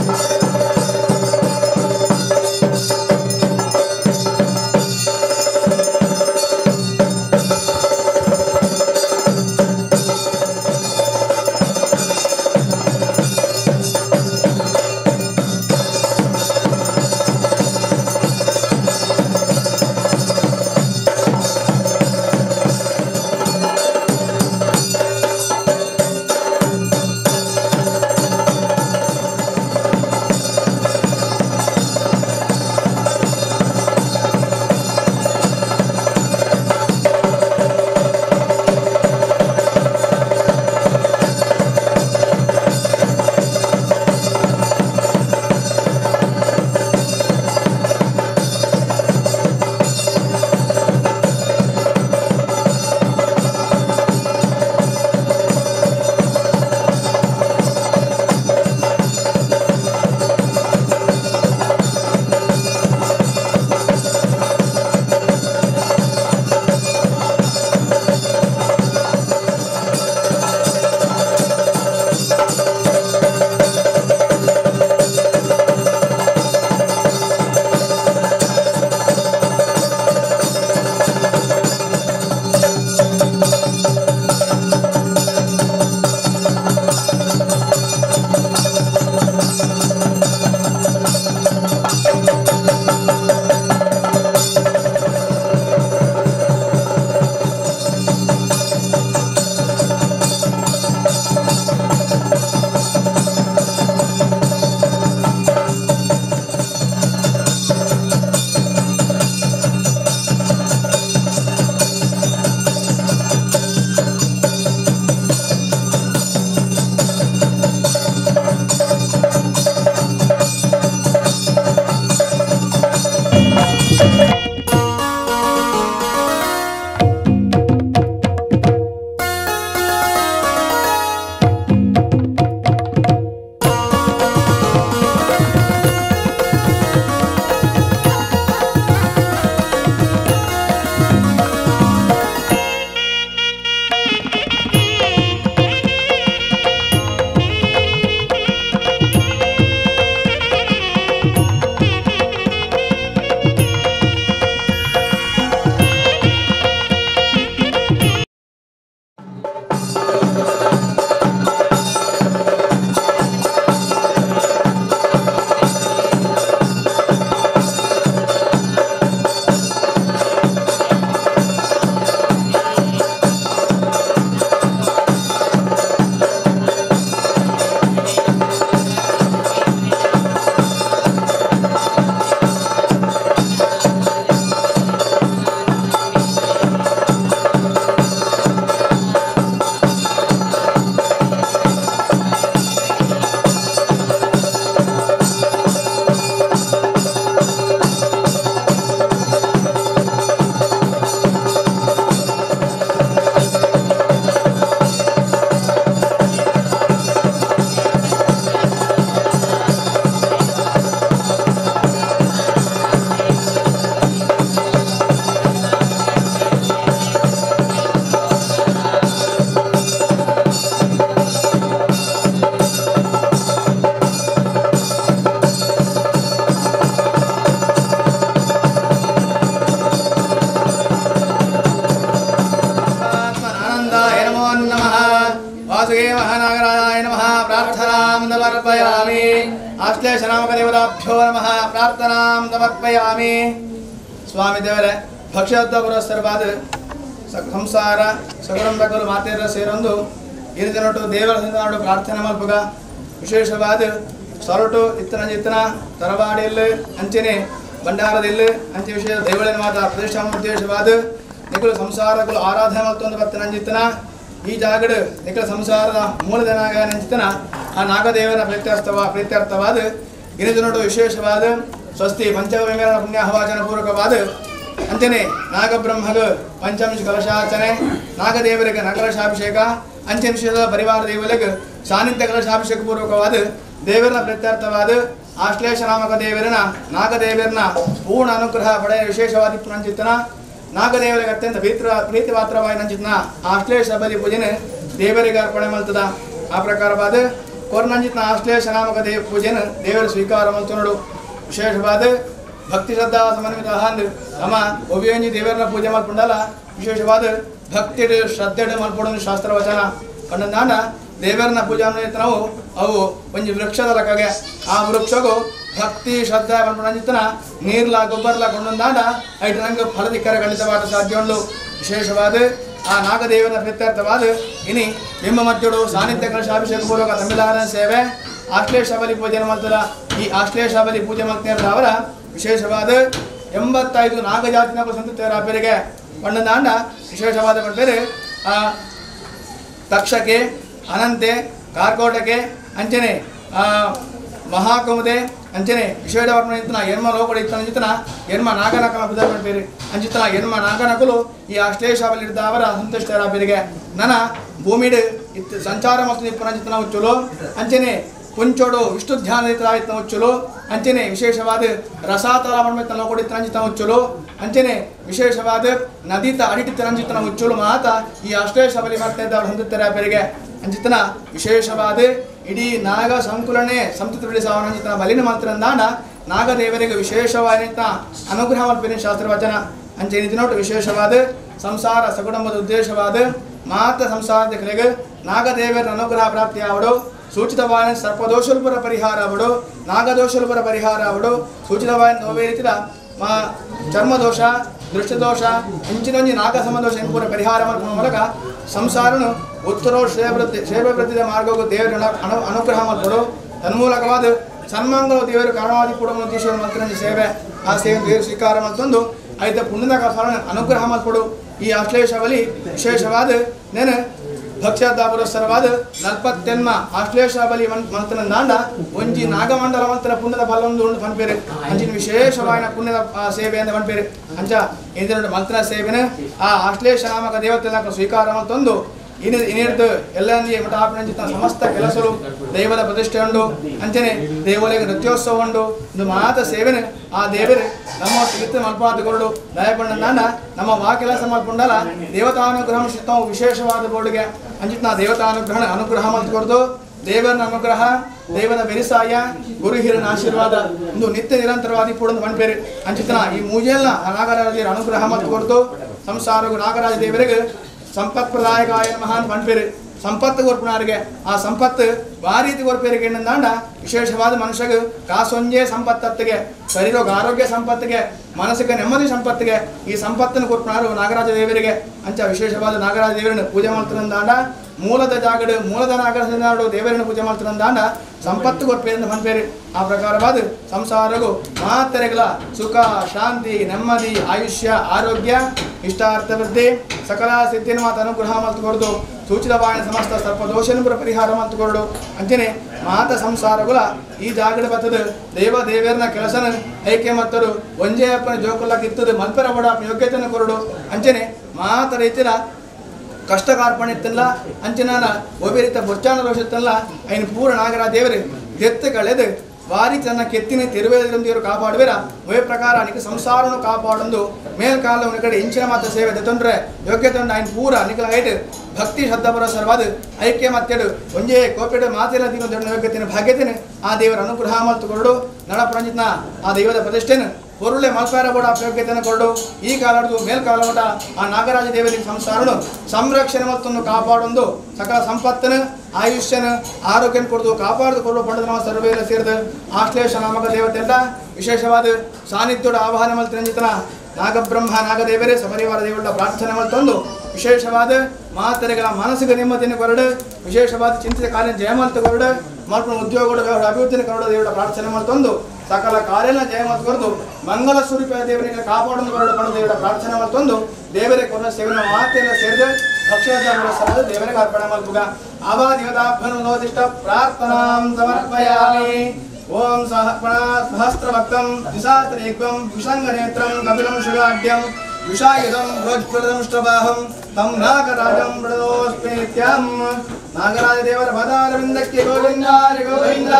Thank Ashlesha ನಾಮಕ ದೇವತಾಭ್ಯೋ ನಮಃ ಪ್ರಾರ್ಥನಾಂ ಸಮರ್ಪಯಾಮಿ. ಸ್ವಾಮಿ ದೇವರೇ ಭಕ್ಷ್ಯೋದ್ಧ ಪುರಸ್ಸರವಾದ ಸಂಸಾರ ಸಗುರಂಬಕರು ಮಾತೆಯರ ಸೇರೊಂದು ಇರಿದನೊಟ್ಟು ದೇವರ ಸಂತಾನೊಟ್ಟು ಪ್ರಾರ್ಥನೆ ಮಲ್ಪುಗ ವಿಶೇಷವಾದ ಸೊರಟು ಇತ್ತನ ಜಿತ್ತನ ತರವಾಡಿಯಲ್ಲಿ ಅಂಚನೆ ಭಂಡಾರದಿಲ್ಲ ಅಂಚೆ ವಿಶೇಷ ದೈವಳಿನ ಮಾತ ಪ್ರತಿಷ್ಠಾ ಉದ್ದೇಶವಾದ ನಿಖಲು ಸಂಸಾರಗಳು ಆರಾಧನೆ ಮಲ್ತೊಂದು ಬತ್ತನಂಜಿತ್ತನ ಈ ಜಾಗಡು ನಿಖಲ ಸಂಸಾರದ ಮೂಲದ ನಾಗ ನಂಜಿತನ ಆ ನಾಗದೇವರ ಪ್ರೀತ್ಯರ್ಥವಾದ ಗಿರಿಜನೊಟ್ಟು ವಿಶೇಷವಾದ ಸ್ವಸ್ತಿ ಪಂಚವಿಮೇರಣ ಪುಣ್ಯಾಹವಾಚನ ಪೂರ್ವಕವಾದ ಅಂಚನೆ ನಾಗಬ್ರಹ್ಮಗ ಪಂಚಂಶ ಕಲಶಾರ್ಚನೆ ನಾಗದೇವರಿಗೆ ನಗಲಶಾಭಿಷೇಕ ಅಂಚೆ ವಿಶೇಷದ ಪರಿವಾರ ದೇವರಿಗೆ ಸಾನ್ನಿಧ್ಯ ಕಲಶಾಭಿಷೇಕ ಪೂರ್ವಕವಾದ ದೇವರ ಪ್ರೀತ್ಯರ್ಥವಾದ ಆಶ್ಲೇಷ ನಾಮಕ ದೇವರನ ನಾಗದೇವರನ ಪೂರ್ಣ ಅನುಗ್ರಹ ಪಡೆಯ ವಿಶೇಷವಾದ ಪುನಂಜಿತನ ನಾಗದೇವರಿಗೆ ಅತ್ಯಂತ ಪ್ರೀತಿಪಾತ್ರವಾಗಿ ನಂಜಿತನ ಆಶ್ಲೇಷ ಬಲಿ ಪೂಜೆನೆ ದೇವರಿಗೆ ಅರ್ಪಣೆ ಮಲ್ತದ. ಆ ಪ್ರಕಾರವಾದ ಕೊರ್ನಂಜಿತನ ಆಶ್ಲೇಷ ನಾಮಕ ದೇವ ಪೂಜೆನ ದೇವರ ಸ್ವೀಕಾರ ಮಲ್ತನಡು ವಿಶೇಷವಾದ ಭಕ್ತಿ ಶ್ರದ್ಧಾ ಸಮನ್ವಿತ ಅಂದ್ ನಮ್ಮ ಒಬಿಯಂಜಿ ದೇವರನ್ನ ಪೂಜೆ ಮಲ್ಪುಂಡಲ್ಲ ವಿಶೇಷವಾದ ಭಕ್ತಿ ಶ್ರದ್ಧೆ ಮಲ್ಪೊಡೊಂದು ಶಾಸ್ತ್ರ ವಚನ ಪಂಡಂದಾಂಡ ದೇವರನ್ನ ಪೂಜೆ ನಾವು ಅವು ಒಂಜಿ ವೃಕ್ಷದ ಲಕ್ಕಗೆ ಆ ವೃಕ್ಷಗೂ ಭಕ್ತಿ ಶ್ರದ್ಧಾ ಪಂಪಣಂಜಿತನ ನೀರ್ಲ ಗೊಬ್ಬರ್ಲ ಕೊಂಡೊಂದಾಂಡ ಐಟ್ ನಂಗೆ ಫಲದಿಕ್ಕರ ಖಂಡಿತವಾದ ಸಾಧ್ಯ ಉಂಡು. ವಿಶೇಷವಾದ ಆ ನಾಗದೇವನ ಪ್ರೀತ್ಯರ್ಥವಾದ ಇನಿ ನಿಮ್ಮ ಮಧ್ಯಡು ಸಾನ್ನಿಧ್ಯ ಕಲಶಾಭಿಷೇಕ ಪೂರ್ವಕ ತಮಿಳಾರ ಸೇವೆ ಆಶ್ಲೇಷ ಬಲಿ ಪೂಜೆ ಮಾಡ್ತಾರ. ಈ ಆಶ್ಲೇಷ ಬಲಿ ಪೂಜೆ ಮಾಡ್ತಾರೆ ಅವರ ವಿಶೇಷವಾದ 85 ನಾಗಜಾತಿನ ಸಂತತಿಯರ ಬೇರೆಗೆ ಪಂಡಂದಾಂಡ ವಿಶೇಷವಾದ ಬೇರೆ ಆ ತಕ್ಷಕೆ ಅನಂತೆ ಕಾರ್ಕೋಟಕೆ ಅಂಚನೆ ಮಹಾಕುಮುದೆ ಅಂಚನೆ ವಿಶೇಷವರ್ಮ ಇತ್ತನ ಎನ್ಮ ಲೋಕಡ ಇತ್ತನ ಅಂಚಿತನ ಎನ್ಮ ನಾಗನಕಲ ಪೂಜೆ ಮಾಡ್ತೀರಿ ಅಂಚಿತನ ಎನ್ಮ ನಾಗನಕಲು ಈ ಆಶ್ಲೇಷಾವಲಿದ್ದ ಅವರ ಸಂತುಷ್ಟರ ಬೇರೆಗೆ ನನ ಭೂಮಿಡು ಇತ್ತು ಸಂಚಾರ ಮತ್ತು ನಿಪ್ಪುನಂಚಿತನ ಉಚ್ಚುಲು ಅಂಚನೆ ಕುಂಚೋಡು ವಿಷ್ಣು ಧ್ಯಾನ ಇತ್ತನ ಉಚ್ಚುಲು ಅಂಚನೆ ವಿಶೇಷವಾದ ರಸಾತಲ ಮಣ್ಮೆತ್ತನ ಲೋಕಡ ಇತ್ತನ ಉಚ್ಚುಲು ಅಂಚನೆ ವಿಶೇಷವಾದ ನದಿತ ಅಡಿಟಿತ್ತನಂಚಿತನ ಉಚ್ಚುಲು ಮಾತ ಈ ಆಶ್ಲೇಷ ಬಲಿ ಮಾಡ್ತಾ ಇದ್ದ ಅವರ ಸಂತುಷ್ಟರ ಬೇರೆಗೆ ಅಂಚಿತನ ವಿಶೇಷವಾದ ಇಡೀ ನಾಗ ಸಂಕುಲನೆ ಸಂತೃಪ್ತಿ ಬಿಡಿಸಾವನಂಚಿತನ ಬಲಿನ ಮಾತ್ರ ನಾಗದೇವರಿಗೆ ವಿಶೇಷವಾದ ಅನುಗ್ರಹ ಮಲ್ಪಿನ ಶಾಸ್ತ್ರವಚನ ಅಂಚೆ ನೋಟು ವಿಶೇಷವಾದ ಸಂಸಾರ ಸಕುಟುಂಬದ ಉದ್ದೇಶವಾದ ಮಾತ ಸಂಸಾರದ ಕಲೆಗೆ ನಾಗದೇವರ ಅನುಗ್ರಹ ಪ್ರಾಪ್ತಿಯಾವಡು ಸೂಚಿತವಾದ ಸರ್ಪದೋಷಲ್ಪರ ಪರಿಹಾರ ಅವಡು ನಾಗದೋಷಲ್ಪರ ಪರಿಹಾರ ಅವಡು ಸೂಚಿತವಾದ ನೋವೇ ರೀತಿಯ ಮಾ ಚರ್ಮದೋಷ ದೃಷ್ಟಿದೋಷ ಇಂಚಿನೊಂಜಿ ನಾಗ ಸಮದೋಷ ಎಂಬುವರ ಪರಿಹಾರ ಮಾಡುವ ಮೂಲಕ ಸಂಸಾರನು ಉತ್ತರೋ ಶ್ರೇಯವೃದ್ಧಿದ ಮಾರ್ಗಕ್ಕೂ ದೇವರ ಅನುಗ್ರಹ ಮಾಡಿಕೊಡು ತನ್ಮೂಲಕವಾದ ಸನ್ಮಾಂಗಲ ದೇವರು ಕಾರಣವಾಗಿ ಕೂಡ ಉದ್ದೇಶವನ್ನು ಮಂತ್ರನ ಸೇವೆ ಆ ಸೇವೆ ದೇವರು ಸ್ವೀಕಾರ ಮತ್ತೊಂದು ಐತ ಪುಣ್ಯದ ಫಲ ಅನುಗ್ರಹ ಮಾಡಿಕೊಡು. ಈ ಆಶ್ಲೇಷ ಬಲಿ ವಿಶೇಷವಾದ ನೇನು ಭಕ್ಷ್ಯದ ಪುರಸ್ಸರವಾದ 40 ಆಶ್ಲೇಷ ಬಲಿ ಮಂತ್ರನ ದಾಂಡ ಒಂಜಿ ನಾಗಮಂಡಲ ಮಂತ್ರ ಪುಣ್ಯದ ಫಲೊಂದು ಉಂಡು ಪನ್ಪೇರು ಅಂಚಿನ ವಿಶೇಷವಾದ ಪುಣ್ಯದ ಸೇವೆ ಅಂತ ಪನ್ಪೇರು ಅಂಚ ಇಂದಿನ ಮಂತ್ರ ಸೇವೆನ ಆ ಆಶ್ಲೇಷ ನಾಮಕ ದೇವತೆಲ್ಲ ಸ್ವೀಕಾರ ಮತ್ತೊಂದು ಇನ್ನಿರ್ದು ಎಲ್ಲ ಮಠಾಪಿನಂಚಿತ ಸಮಸ್ತ ಕೆಲಸರು ದೈವದ ಪ್ರತಿಷ್ಠೆ ಉಂಡು ಅಂಚನೆ ದೇವರಿಗೆ ನೃತ್ಯೋತ್ಸವ ಉಂಡು ಒಂದು ಮಾತ ಸೇವೆನೆ ಆ ದೇವರು ನಮ್ಮ ಚಿಕಿತ್ಸೆ ಮಲ್ಪಾದ ಕೊರಡು ದಯಪಂಡ ನಮ್ಮ ವಾ ಕೆಲಸ ಮಲ್ಪುಂಡಲ್ಲ ದೇವತಾನುಗ್ರಹ ಶಿತ್ತ ವಿಶೇಷವಾದ ಬೋರ್ಡ್ಗೆ ಅಂಚಿತ ದೇವತಾನುಗ್ರಹ ಅನುಗ್ರಹ ಮಲ್ಕೊಡ್ದು ದೇವರ ಅನುಗ್ರಹ ದೇವರ ಬೆರಿಸಾಯ ಗುರು ಹಿರನ ಆಶೀರ್ವಾದ ಒಂದು ನಿತ್ಯ ನಿರಂತರವಾದಿ ಪೂರ್ಣ ಮಣ್ಪೇರು ಅಂಚಿತನ ಈ ಮೂಜೆಲ್ಲ ನಾಗರಾಜರ ಅನುಗ್ರಹ ಮಲ್ಕೊಡ್ದು ಸಂಸಾರಗೂ ನಾಗರಾಜ ದೇವರಿಗೆ ಸಂಪತ್ ಪ್ರದಾಯಕಾಯ ಮಹಾನ್ ಪಣ್ಪೇರು ಸಂಪತ್ತು ಕೊರ್ಪುನಾರಿಗೆ ಆ ಸಂಪತ್ತು ವಾರೀತಿ ಕೊರ್ಪೇರಿಗೆ ಎಣ್ಣಂದಾಂಡ ವಿಶೇಷವಾದ ಮನುಷ್ಯಗೆ ಕಾಸೊಂಜೆ ಸಂಪತ್ತತ್ತಿಗೆ ಶರೀರೋಗ ಆರೋಗ್ಯ ಸಂಪತ್ತಿಗೆ ಮಾನಸಿಕ ನೆಮ್ಮದಿ ಸಂಪತ್ತಿಗೆ ಈ ಸಂಪತ್ತನ್ನು ಕೊರ್ಪುನಾರು ನಾಗರಾಜ ದೇವರಿಗೆ ಅಂಚ ವಿಶೇಷವಾದ ನಾಗರಾಜ ದೇವರನ್ನು ಪೂಜೆ ಮಾಡ್ತಾರಂದಾಂಡ ಮೂಲದ ಜಾಗಡು ಮೂಲದ ನಾಗರಾಜ ದೇವರನ್ನು ಪೂಜೆ ಮಾಡ್ತಾರಂದಾಂಡ ಸಂಪತ್ತು ಕೊರ್ಪೇರಿಂದ ಪಣ್ಪೇರು ಆ ಪ್ರಕಾರವಾದ ಸಂಸಾರಗೂ ಮಾತೆರೆಗಳ ಸುಖ ಶಾಂತಿ ನೆಮ್ಮದಿ ಆಯುಷ್ಯ ಆರೋಗ್ಯ ಇಷ್ಟಾರ್ಥವೃದ್ಧಿ ಸಕಲ ಸಿದ್ಧಿನ ಮಾತು ಅನುಗ್ರಹ ಮಲ್ತುಕೊಡ್ದು ಸೂಚಿತವಾದ ಸಮಸ್ತ ಸರ್ಪದೋಷನ ಪರಿಹಾರ ಮಲ್ತುಕೊರಡು ಅಂಚನೆ ಮಾತ ಸಂಸಾರಗಳ ಈ ಜಾಗಡ ಬತ್ತದ ದೇವ ದೇವರನ ಕೆಲಸನ ಐಕ್ಯ ಮತ್ತರು ಒಂಜೇ ಅಪ್ಪನ ಜೋಕುಲ್ಲ ಕಿತ್ತದ ಮಲ್ಪರ ಬಡ ಯೋಗ್ಯತೆಯನ್ನು ಕೊರಡು ಅಂಚನೆ ಮಾತ ರೀತಿಯ ಕಷ್ಟ ಕಾರ್ಪಣೆ ಇತ್ತಲ್ಲ ಅಂಚೆನಾನ ಒಬ್ಬ ರೀತಿಯ ಬೊಚ್ಚಾನ ದೋಷ ಇತ್ತಲ್ಲ ಐನು ಪೂರ ನಾಗರ ದೇವರು ದೆತ್ತು ಕಳೆದು ವಾರಿ ತನ್ನ ಕೆತ್ತಿನ ತಿರುವೇದ್ರಂದಿಯವರು ಕಾಪಾಡುವಿರ ಒಯ್ ಪ್ರಕಾರ ನಿಕ ಸಂಸಾರನು ಕಾಪಾಡೊಂದು ಮೇಲ್ಕಾಲ ಕಡೆ ಇಂಚಿನ ಮಾತ್ರ ಸೇವೆ ತೊಂದರೆ ಯೋಗ್ಯತೆ ಉಂಡು ఆయన ಪೂರ ನಿಕಲ ಐಟ್ ಭಕ್ತಿ ಶ್ರದ್ಧಾ ಪರಸರವಾದ ಐಕ್ಯ ಮತ್ತೆಡು ಒಂಜೇ ಕೋಪೆಡು ಮಾತಿನ ದಿನ ದೊಡ್ಡ ಯೋಗ್ಯತೆನ ಭಾಗ್ಯತೆನ ಆ ದೇವರ ಅನುಗ್ರಹ ಮಲ್ತುಕೊರಡು ನಳಪ್ರಂಜಿತ್ನ ಆ ದೈವದ ಪ್ರತಿಷ್ಠೆನ ಪೊರುಳೆ ಮಲ್ಪಾರ ಬೋಡ ಯೋಗ್ಯತೆಯನ್ನು ಕೊರಡು ಈ ಕಾಲಡ್ದು ಮೇಲ್ಕಾಲಮಠ ಆ ನಾಗರಾಜ ದೇವರಿಗೆ ಸಂಸಾರನು ಸಂರಕ್ಷಣೆ ಮತ್ತೊಂದು ಕಾಪಾಡೊಂದು ಸಕಲ ಸಂಪತ್ತನ್ನು ಆಯುಷ್ಯನ ಆರೋಗ್ಯನ ಕೊಡ್ದು ಕಾಪಾಡ್ದು ಕೊಡುವ ಪಂಡದ ನಾವು ಸರ್ವೇಲ ಸೇರಿದ ಆಶ್ಲೇಷ ನಾಮಕ ದೇವತೆಲ್ಲ ವಿಶೇಷವಾದ ಸಾನ್ನಿಧ್ಯೋಡ ಆವಾಹನ ಮಲ್ತಿರಂಜಿತನ ನಾಗಬ್ರಹ್ಮ ನಾಗದೇವರೇ ಸಪರಿವಾರ ದೇವರ ಪ್ರಾರ್ಥನೆ ಮಲ್ತೊಂದು ವಿಶೇಷವಾದ ಮಾತರೆಗಳ ಮಾನಸಿಕ ನೆಮ್ಮದಿಯನ್ನು ಕೊರಡು ವಿಶೇಷವಾದ ಚಿಂತಿತ ಕಾರ್ಯ ಜಯಮಲ್ತ ಕೊರಡು ಮಲ್ಪನ ಉದ್ಯೋಗಗಳ ವ್ಯವಹಾರ ಅಭಿವೃದ್ಧಿಯನ್ನು ಕೊರಡು ದೇವರ ಪ್ರಾರ್ಥನೆ ಮಲ್ತೊಂದು ಸಕಲ ಕಾರ್ಯನ ಜಯಮಲ್ತ ಕೊರದು ಮಂಗಲ ಸ್ವರೂಪ ದೇವರಿಗೆ ಕಾಪಾಡಲು ಕೊರಡು ಪಂಡ ದೇವರ ಪ್ರಾರ್ಥನೆ ಮಲ್ತೊಂದು ದೇವರೇ ಕೊರಡ ಸೇವನ ಮಾತೆಲ್ಲ ಸೇರಿದ ಭಕ್ಷ್ಯ ದೇವರಿಗೆ ಅರ್ಪಣೆ ಮಲ್ಪುಗ ಆವಾ ದೇವತಾಭ್ಯನುಮೋದಿಷ್ಟ ಪ್ರಾರ್ಥನಾಂ ಸಮರ್ಪಯಾಮಿ. ಓಂ ಸಹಸ್ರಭಕ್ತಂ ದ್ವಿಸಹಸ್ರೇಕ್ವಂ ವಿಷಂಗನೇತ್ರಂ ಕಪಿಲಂ ಶುಗಾಢ್ಯಂ ವಿಷಾಯುಧಂ ಧ್ವಜ್ಫಲದಂಷ್ಟವಾಹಂ ತಂ ನಾಗರಾಜಂ ಪ್ರಣತೋಸ್ಮಿ ನಿತ್ಯಂ. ನಾಗರಾಜ ದೇವರ ಪದಾರವಿಂದಕ್ಕೆ ಗೋವಿಂದ ಹರಿ ಗೋವಿಂದ.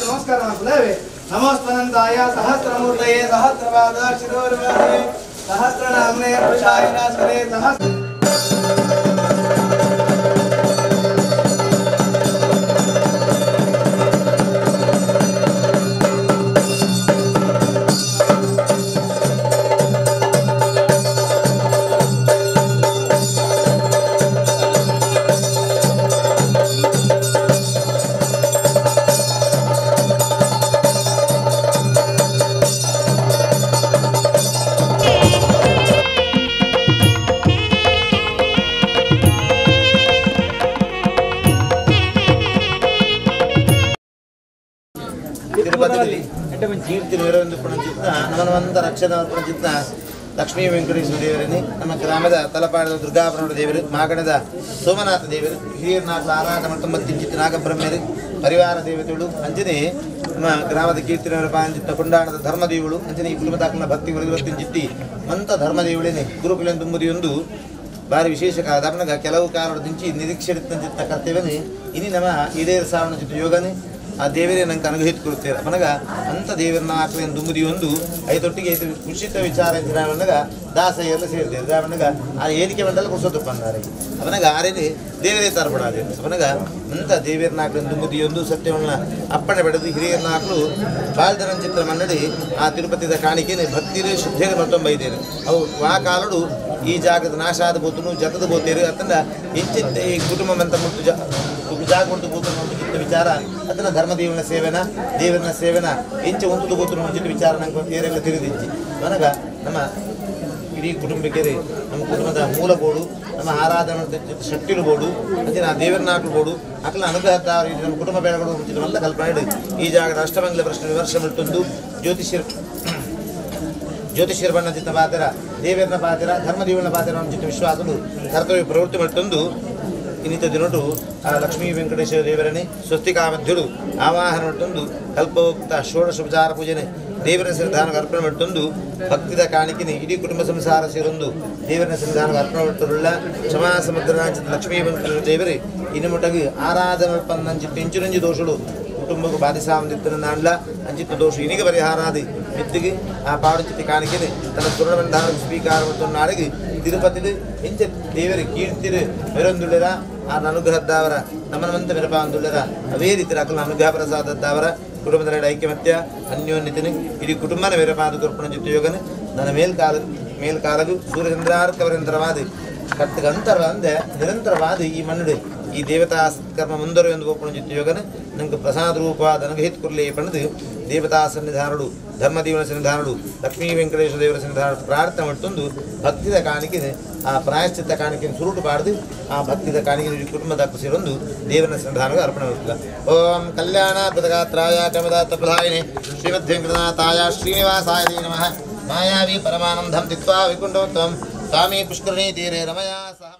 ನಮಸ್ಕಾರ ನಮಸ್ತನಂದಾಯ ಸಹಸ್ರಮೂರ್ತಯೇ ಸಹಸ್ರಪಾದ ಶಿರೋರ್ವಾಸೇ ಸಹಸ್ರನಾಮ್ನೇ ಪುರುಷಾಯ ಸಹಸ್ರ ಕೀರ್ತಿ ವೀರವೆಂದು ನಮನವಂತ ರಕ್ಷಣೆ ಚಿತ್ತ ಲಕ್ಷ್ಮೀ ವೆಂಕಟೇಶ್ವರ ದೇವರನ್ನೇ ನಮ್ಮ ಗ್ರಾಮದ ತಲಪಾಡದ ದುರ್ಗಾಪುರ ದೇವರು ಮಾಗಣದ ಸೋಮನಾಥ ದೇವರು ಹಿರಿಯರ್ನಾಥ ಆರಾಧ ಮತ್ತೊಂಬತ್ತಿಂಚಿತ್ತ ನಾಗಬ್ರಹ್ಮರು ಪರಿವಾರ ದೇವತೆಗಳು ಅಂಜನೆ ನಮ್ಮ ಗ್ರಾಮದ ಕೀರ್ತಿನವರ ಪಾಂಚಿತ್ತ ಕೊಂಡಾಣದ ಧರ್ಮದೇವಳು ಅಂಜನೆ ಈ ಕುಟುಂಬದಾಕನ ಭಕ್ತಿ ವೃತ್ತಿಂಚಿತ್ತಿ ಮಂತ ಧರ್ಮದೇವಳೇನೆ ಗುರುಕುಲನ್ ತುಂಬುದಿಯೊಂದು ಭಾರಿ ವಿಶೇಷ ಕಾಲ ಕೆಲವು ಕಾಲದಿಂಚಿ ನಿರೀಕ್ಷೆಡಿತ್ತಂಚಿತ್ತ ಕರ್ತವ್ಯನೇ ಇನಿ ನಮ್ಮ ಇದೇ ಸಾವಣ ಚಿತ್ತ ಯೋಗನೇ ಆ ದೇವರೇ ನಂಗೆ ಅನುಗ್ರಹಿತ ಕೊಡುತ್ತೇವೆ ಅಪನಗ ಅಂಥ ದೇವರನ್ನ ಆಕಳಿನ ದುಂಬುದಿ ಒಂದು ಐತೊಟ್ಟಿಗೆ ಐದು ಕುಶಿತ ವಿಚಾರ ರಾವಣಗ ದಾಸಯ್ಯಲ್ಲ ಸೇರಿದೆ ರಾವಣಗ ಆ ಏನಿಕೆ ಬಂದಲ್ಲ ಕುಸೋದು ಬಂದಾರೆ ಅವನಾಗ ಆರೇನೆ ದೇವರೇ ತರಪಡಾದೆ ಅವನಾಗ ಅಂಥ ದೇವರನ್ನ ಆಕಳಿನ ದುಂಬುದಿ ಒಂದು ಸತ್ಯವನ್ನ ಅಪ್ಪಣೆ ಬೆಳೆದು ಹಿರಿಯರನ್ನ ಆಕಳು ಬಾಲ್ದರಂಚಿತ್ರ ಮನ್ನಡಿ ಆ ತಿರುಪತಿದ ಕಾಣಿಕೆನೆ ಭಕ್ತಿರೇ ಶುದ್ಧೇನೆ ಮತ್ತೊಂಬೈದೇನೆ ಅವು ಆ ಕಾಲಡು ಈ ಜಾಗದ ನಾಶ ಆದ ಬೋತನು ಜತದ ಬೋತೇರು ಅತನ ಇಂಚಿತ್ತ ಈ ಕುಟುಂಬ ಮಂತ ಮುಟ್ಟು ಜಾಗ ಉಂಟು ಬೋತನು ಚಿತ್ತ ವಿಚಾರ ಅದನ್ನ ಧರ್ಮದೇವನ ಸೇವೆನ ದೇವನ ಸೇವೆನ ಇಂಚ ಉಂಟು ಬೋತನು ಚಿತ್ತ ವಿಚಾರ ನಂಗೆ ಏರೆಲ್ಲ ತಿಳಿದಿಂಚಿ ನನಗ ನಮ್ಮ ಇಡೀ ಕುಟುಂಬಕ್ಕೆ ನಮ್ಮ ಕುಟುಂಬದ ಮೂಲ ಬೋಡು ನಮ್ಮ ಆರಾಧನೆ ಶಕ್ತಿಲು ಬೋಡು ಅಂಚಿನ ದೇವರನ್ನ ಹಾಕಲು ಬೋಡು ಅಕಲ ಅನುಗ್ರಹ ನಮ್ಮ ಕುಟುಂಬ ಬೆಳಗಳು ಮುಂಚಿತವಲ್ಲ ಕಲ್ಪನೆ ಈ ಜಾಗದ ಅಷ್ಟಮಂಗಲ ಪ್ರಶ್ನೆ ವಿಮರ್ಶೆ ಮಟ್ಟೊಂದು ಜ್ಯೋತಿಷ್ಯರ ಬಣ್ಣ ಚಿತ್ತ ಪಾತ್ರ ದೇವರನ ಪಾತ್ರ ಧರ್ಮದೇವನ ಪಾತ್ರ ಚಿತ್ತ ವಿಶ್ವಾಸಲು ಕರ್ತವ್ಯ ಪ್ರವೃತ್ತಿ ಮಟ್ಟೊಂದು ಇನ್ನಿತ ದಿನಟು ಆ ಲಕ್ಷ್ಮೀ ವೆಂಕಟೇಶ್ವರ ದೇವರನೇ ಸ್ವಸ್ತಿಕಾಮಧ್ಯರು ಆವಾಹನ ಮಟ್ಟೊಂದು ಕಲ್ಪೋಕ್ತ ಷೋಡಶೋಪಚಾರ ಪೂಜನೆ ದೇವರ ಸನ್ನಿಧಾನಕ್ಕೆ ಅರ್ಪಣೆ ಮಟ್ಟೊಂದು ಭಕ್ತಿದ ಕಾಣಿಕೆನೆ ಇಡೀ ಕುಟುಂಬ ಸಂಸಾರ ಸೇರೊಂದು ದೇವರ ಸನ್ನಿಧಾನಕ್ಕೆ ಅರ್ಪಣೆ ಮಟ್ಟುಳ್ಳ ಕ್ಷಮಾ ಸಮುದ್ರನಾಂಚಿತ ಲಕ್ಷ್ಮೀ ವೆಂಕಟೇಶ್ವರ ದೇವರೇ ಇನ್ನು ಮುಟಗಿ ಆರಾಧನೆ ಪನ್ನಂಚಿತ್ತ ಇಂಚುರಂಜಿ ದೋಷಗಳು ಕುಟುಂಬಕ್ಕೂ ಬಾಧಿಸಾವಂದಿತ್ತನ ನಾಣ್ಲ ಅಂಚಿತ್ತ ದೋಷ ಇನಿಗೆ ಪರಿಹಾರಾದಿ ಮಿತ್ತಿಗೆ ಆ ಪಾಡುಚಿತ್ತಿ ಕಾಣಿಕೆನೆ ತನ್ನ ಸುರ್ಣಬಂಧಾರ ಸ್ವೀಕಾರ ಮತ್ತು ನಾಡಿಗೆ ತಿರುಪತಿಲು ಇಂಚ ದೇವರ ಕೀರ್ತಿರು ಮೆರೊಂದುಳ್ಳಿರ ಆ ಅನುಗ್ರಹದ್ದಾವರ ನಮನವಂತ ಮೆರಪಾಂದುಳ್ಳಿರ ಅವೇ ರೀತಿ ಅಕಲ ಅನುಗ್ರಹ ಪ್ರಸಾದದ್ದಾವರ ಕುಟುಂಬದ ಐಕ್ಯಮತ್ಯ ಅನ್ಯೋನ್ಯತನೆ ಇಡೀ ಕುಟುಂಬನ ಮೆರಪಾದ ಕರ್ಪಣ ಜೊತೆ ಯೋಗನ ನನ್ನ ಮೇಲ್ಕಾಲಗು ಸೂರ್ಯಚಂದ್ರಾರ್ಕವರಂತರವಾದ ಕಟ್ಟಗಂತರವಾದ ನಿರಂತರವಾದ ಈ ಮಣ್ಣು ಈ ದೇವತಾ ಸತ್ಕರ್ಮ ಮುಂದರು ಎಂದು ಒಪ್ಪಣ ಜೊತೆ ಯೋಗನ ನಂಗೆ ಪ್ರಸಾದ ರೂಪವಾದ ಅನುಗ್ರಹಿತ ಕುರ್ಲಿ ಪಣದು ದೇವತಾ ಸನ್ನಿಧಾನಡು ಧರ್ಮದೇವನ ಸನ್ನಿಧಾನಡು ಲಕ್ಷ್ಮೀ ವೆಂಕಟೇಶ್ವರ ದೇವರ ಸನ್ನಿಧಾನ ಪ್ರಾರ್ಥನೆ ಮಟ್ಟೊಂದು ಭಕ್ತಿದ ಕಾಣಿಕೆ ಆ ಪ್ರಾಯಶ್ಚಿತ್ತ ಕಾಣಿಕೆ ಸುರುಟು ಬಾರದು ಆ ಭಕ್ತಿದ ಕಾಣಿಕೆ ಕುಟುಂಬದ ಸೇರೊಂದು ದೇವನ ಸನ್ನಿಧಾನಕ್ಕೆ ಅರ್ಪಣೆ ಮಾಡುತ್ತಿಲ್ಲ. ಓಂ ಕಲ್ಯಾಣ ಗಾತ್ರಾಯ ಕಮದಾತ ಪ್ರಧಾಯಿನಿ ಶ್ರೀಮದ್ವೆಂಕಟನಾಥಾಯ ಶ್ರೀನಿವಾಸಾಯ ನಮಃ. ಮಾಯಾವಿ ಪರಮಾನಂದಂ ತಿತ್ವಾ ವಿಕುಂಠೋತ್ತಮಂ ಸ್ವಾಮಿ ಪುಷ್ಕರಣೀ ತೀರೆ ರಮಯಾ ಸಹ.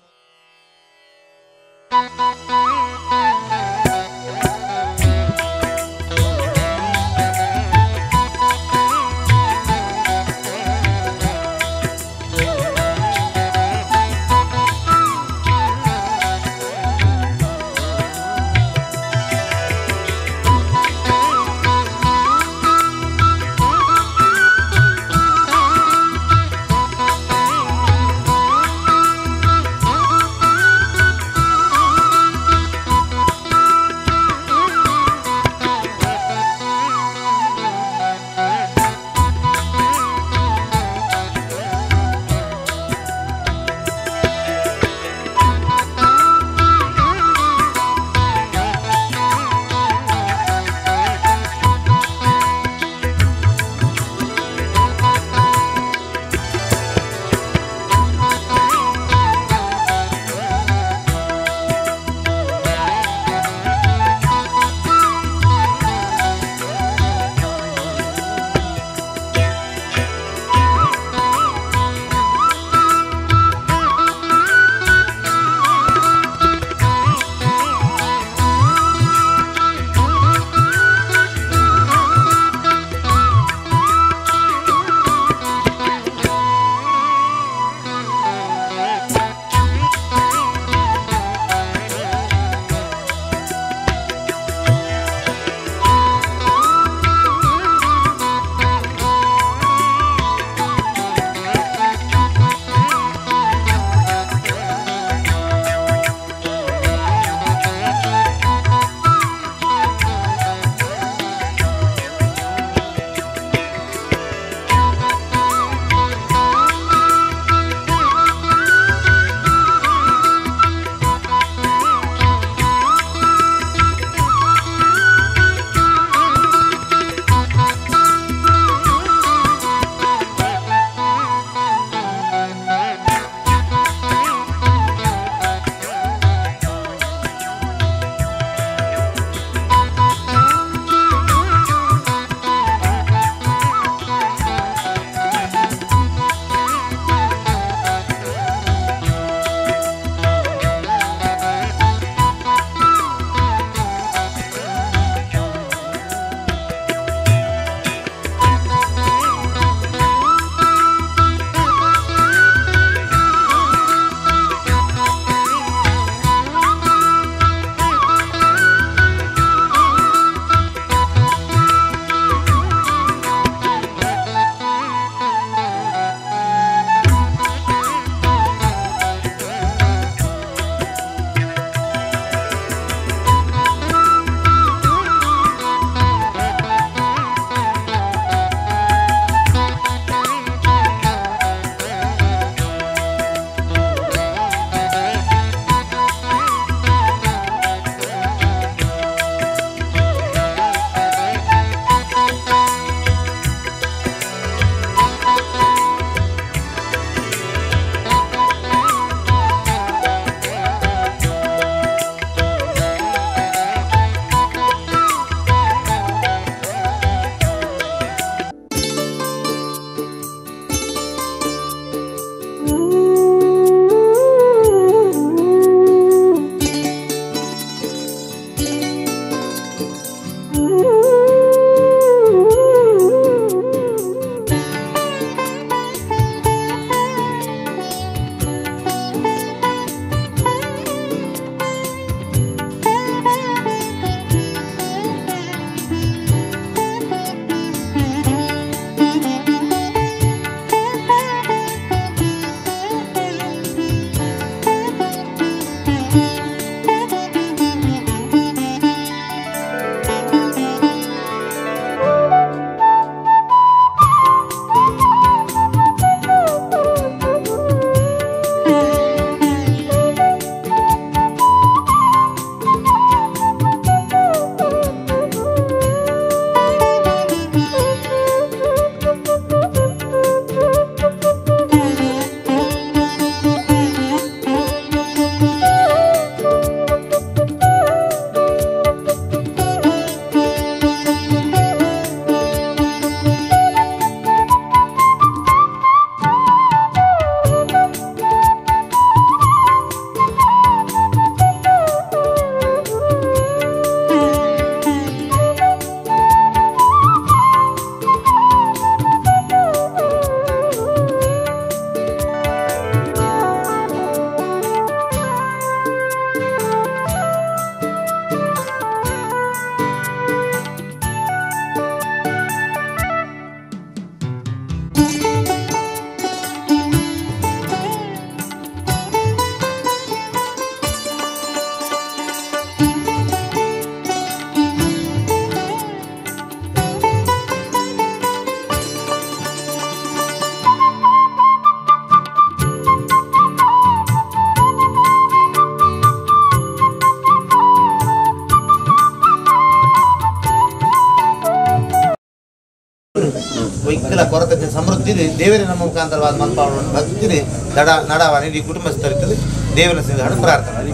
ದಾದಕ್ಕೆಲ್ಲ ಕೊರತೆ ಸಮೃದ್ಧಿ ದೇವರೇ ನಮ್ಮ ಮುಖಾಂತರವಾದ ಮನ್ಪಾವಣೆ ಭಕ್ತಿ ದಡ ನಡವಾನಿ ಈ ಕುಟುಂಬಸ್ಥರಿರ್ತದೆ ದೇವರ ಸಿದ್ಧ ಪ್ರಾರ್ಥನೆ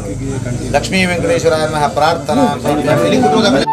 ಲಕ್ಷ್ಮೀ ವೆಂಕಟೇಶ್ವರ ನಮಃ ಪ್ರಾರ್ಥನಾ ಕುಟುಂಬದ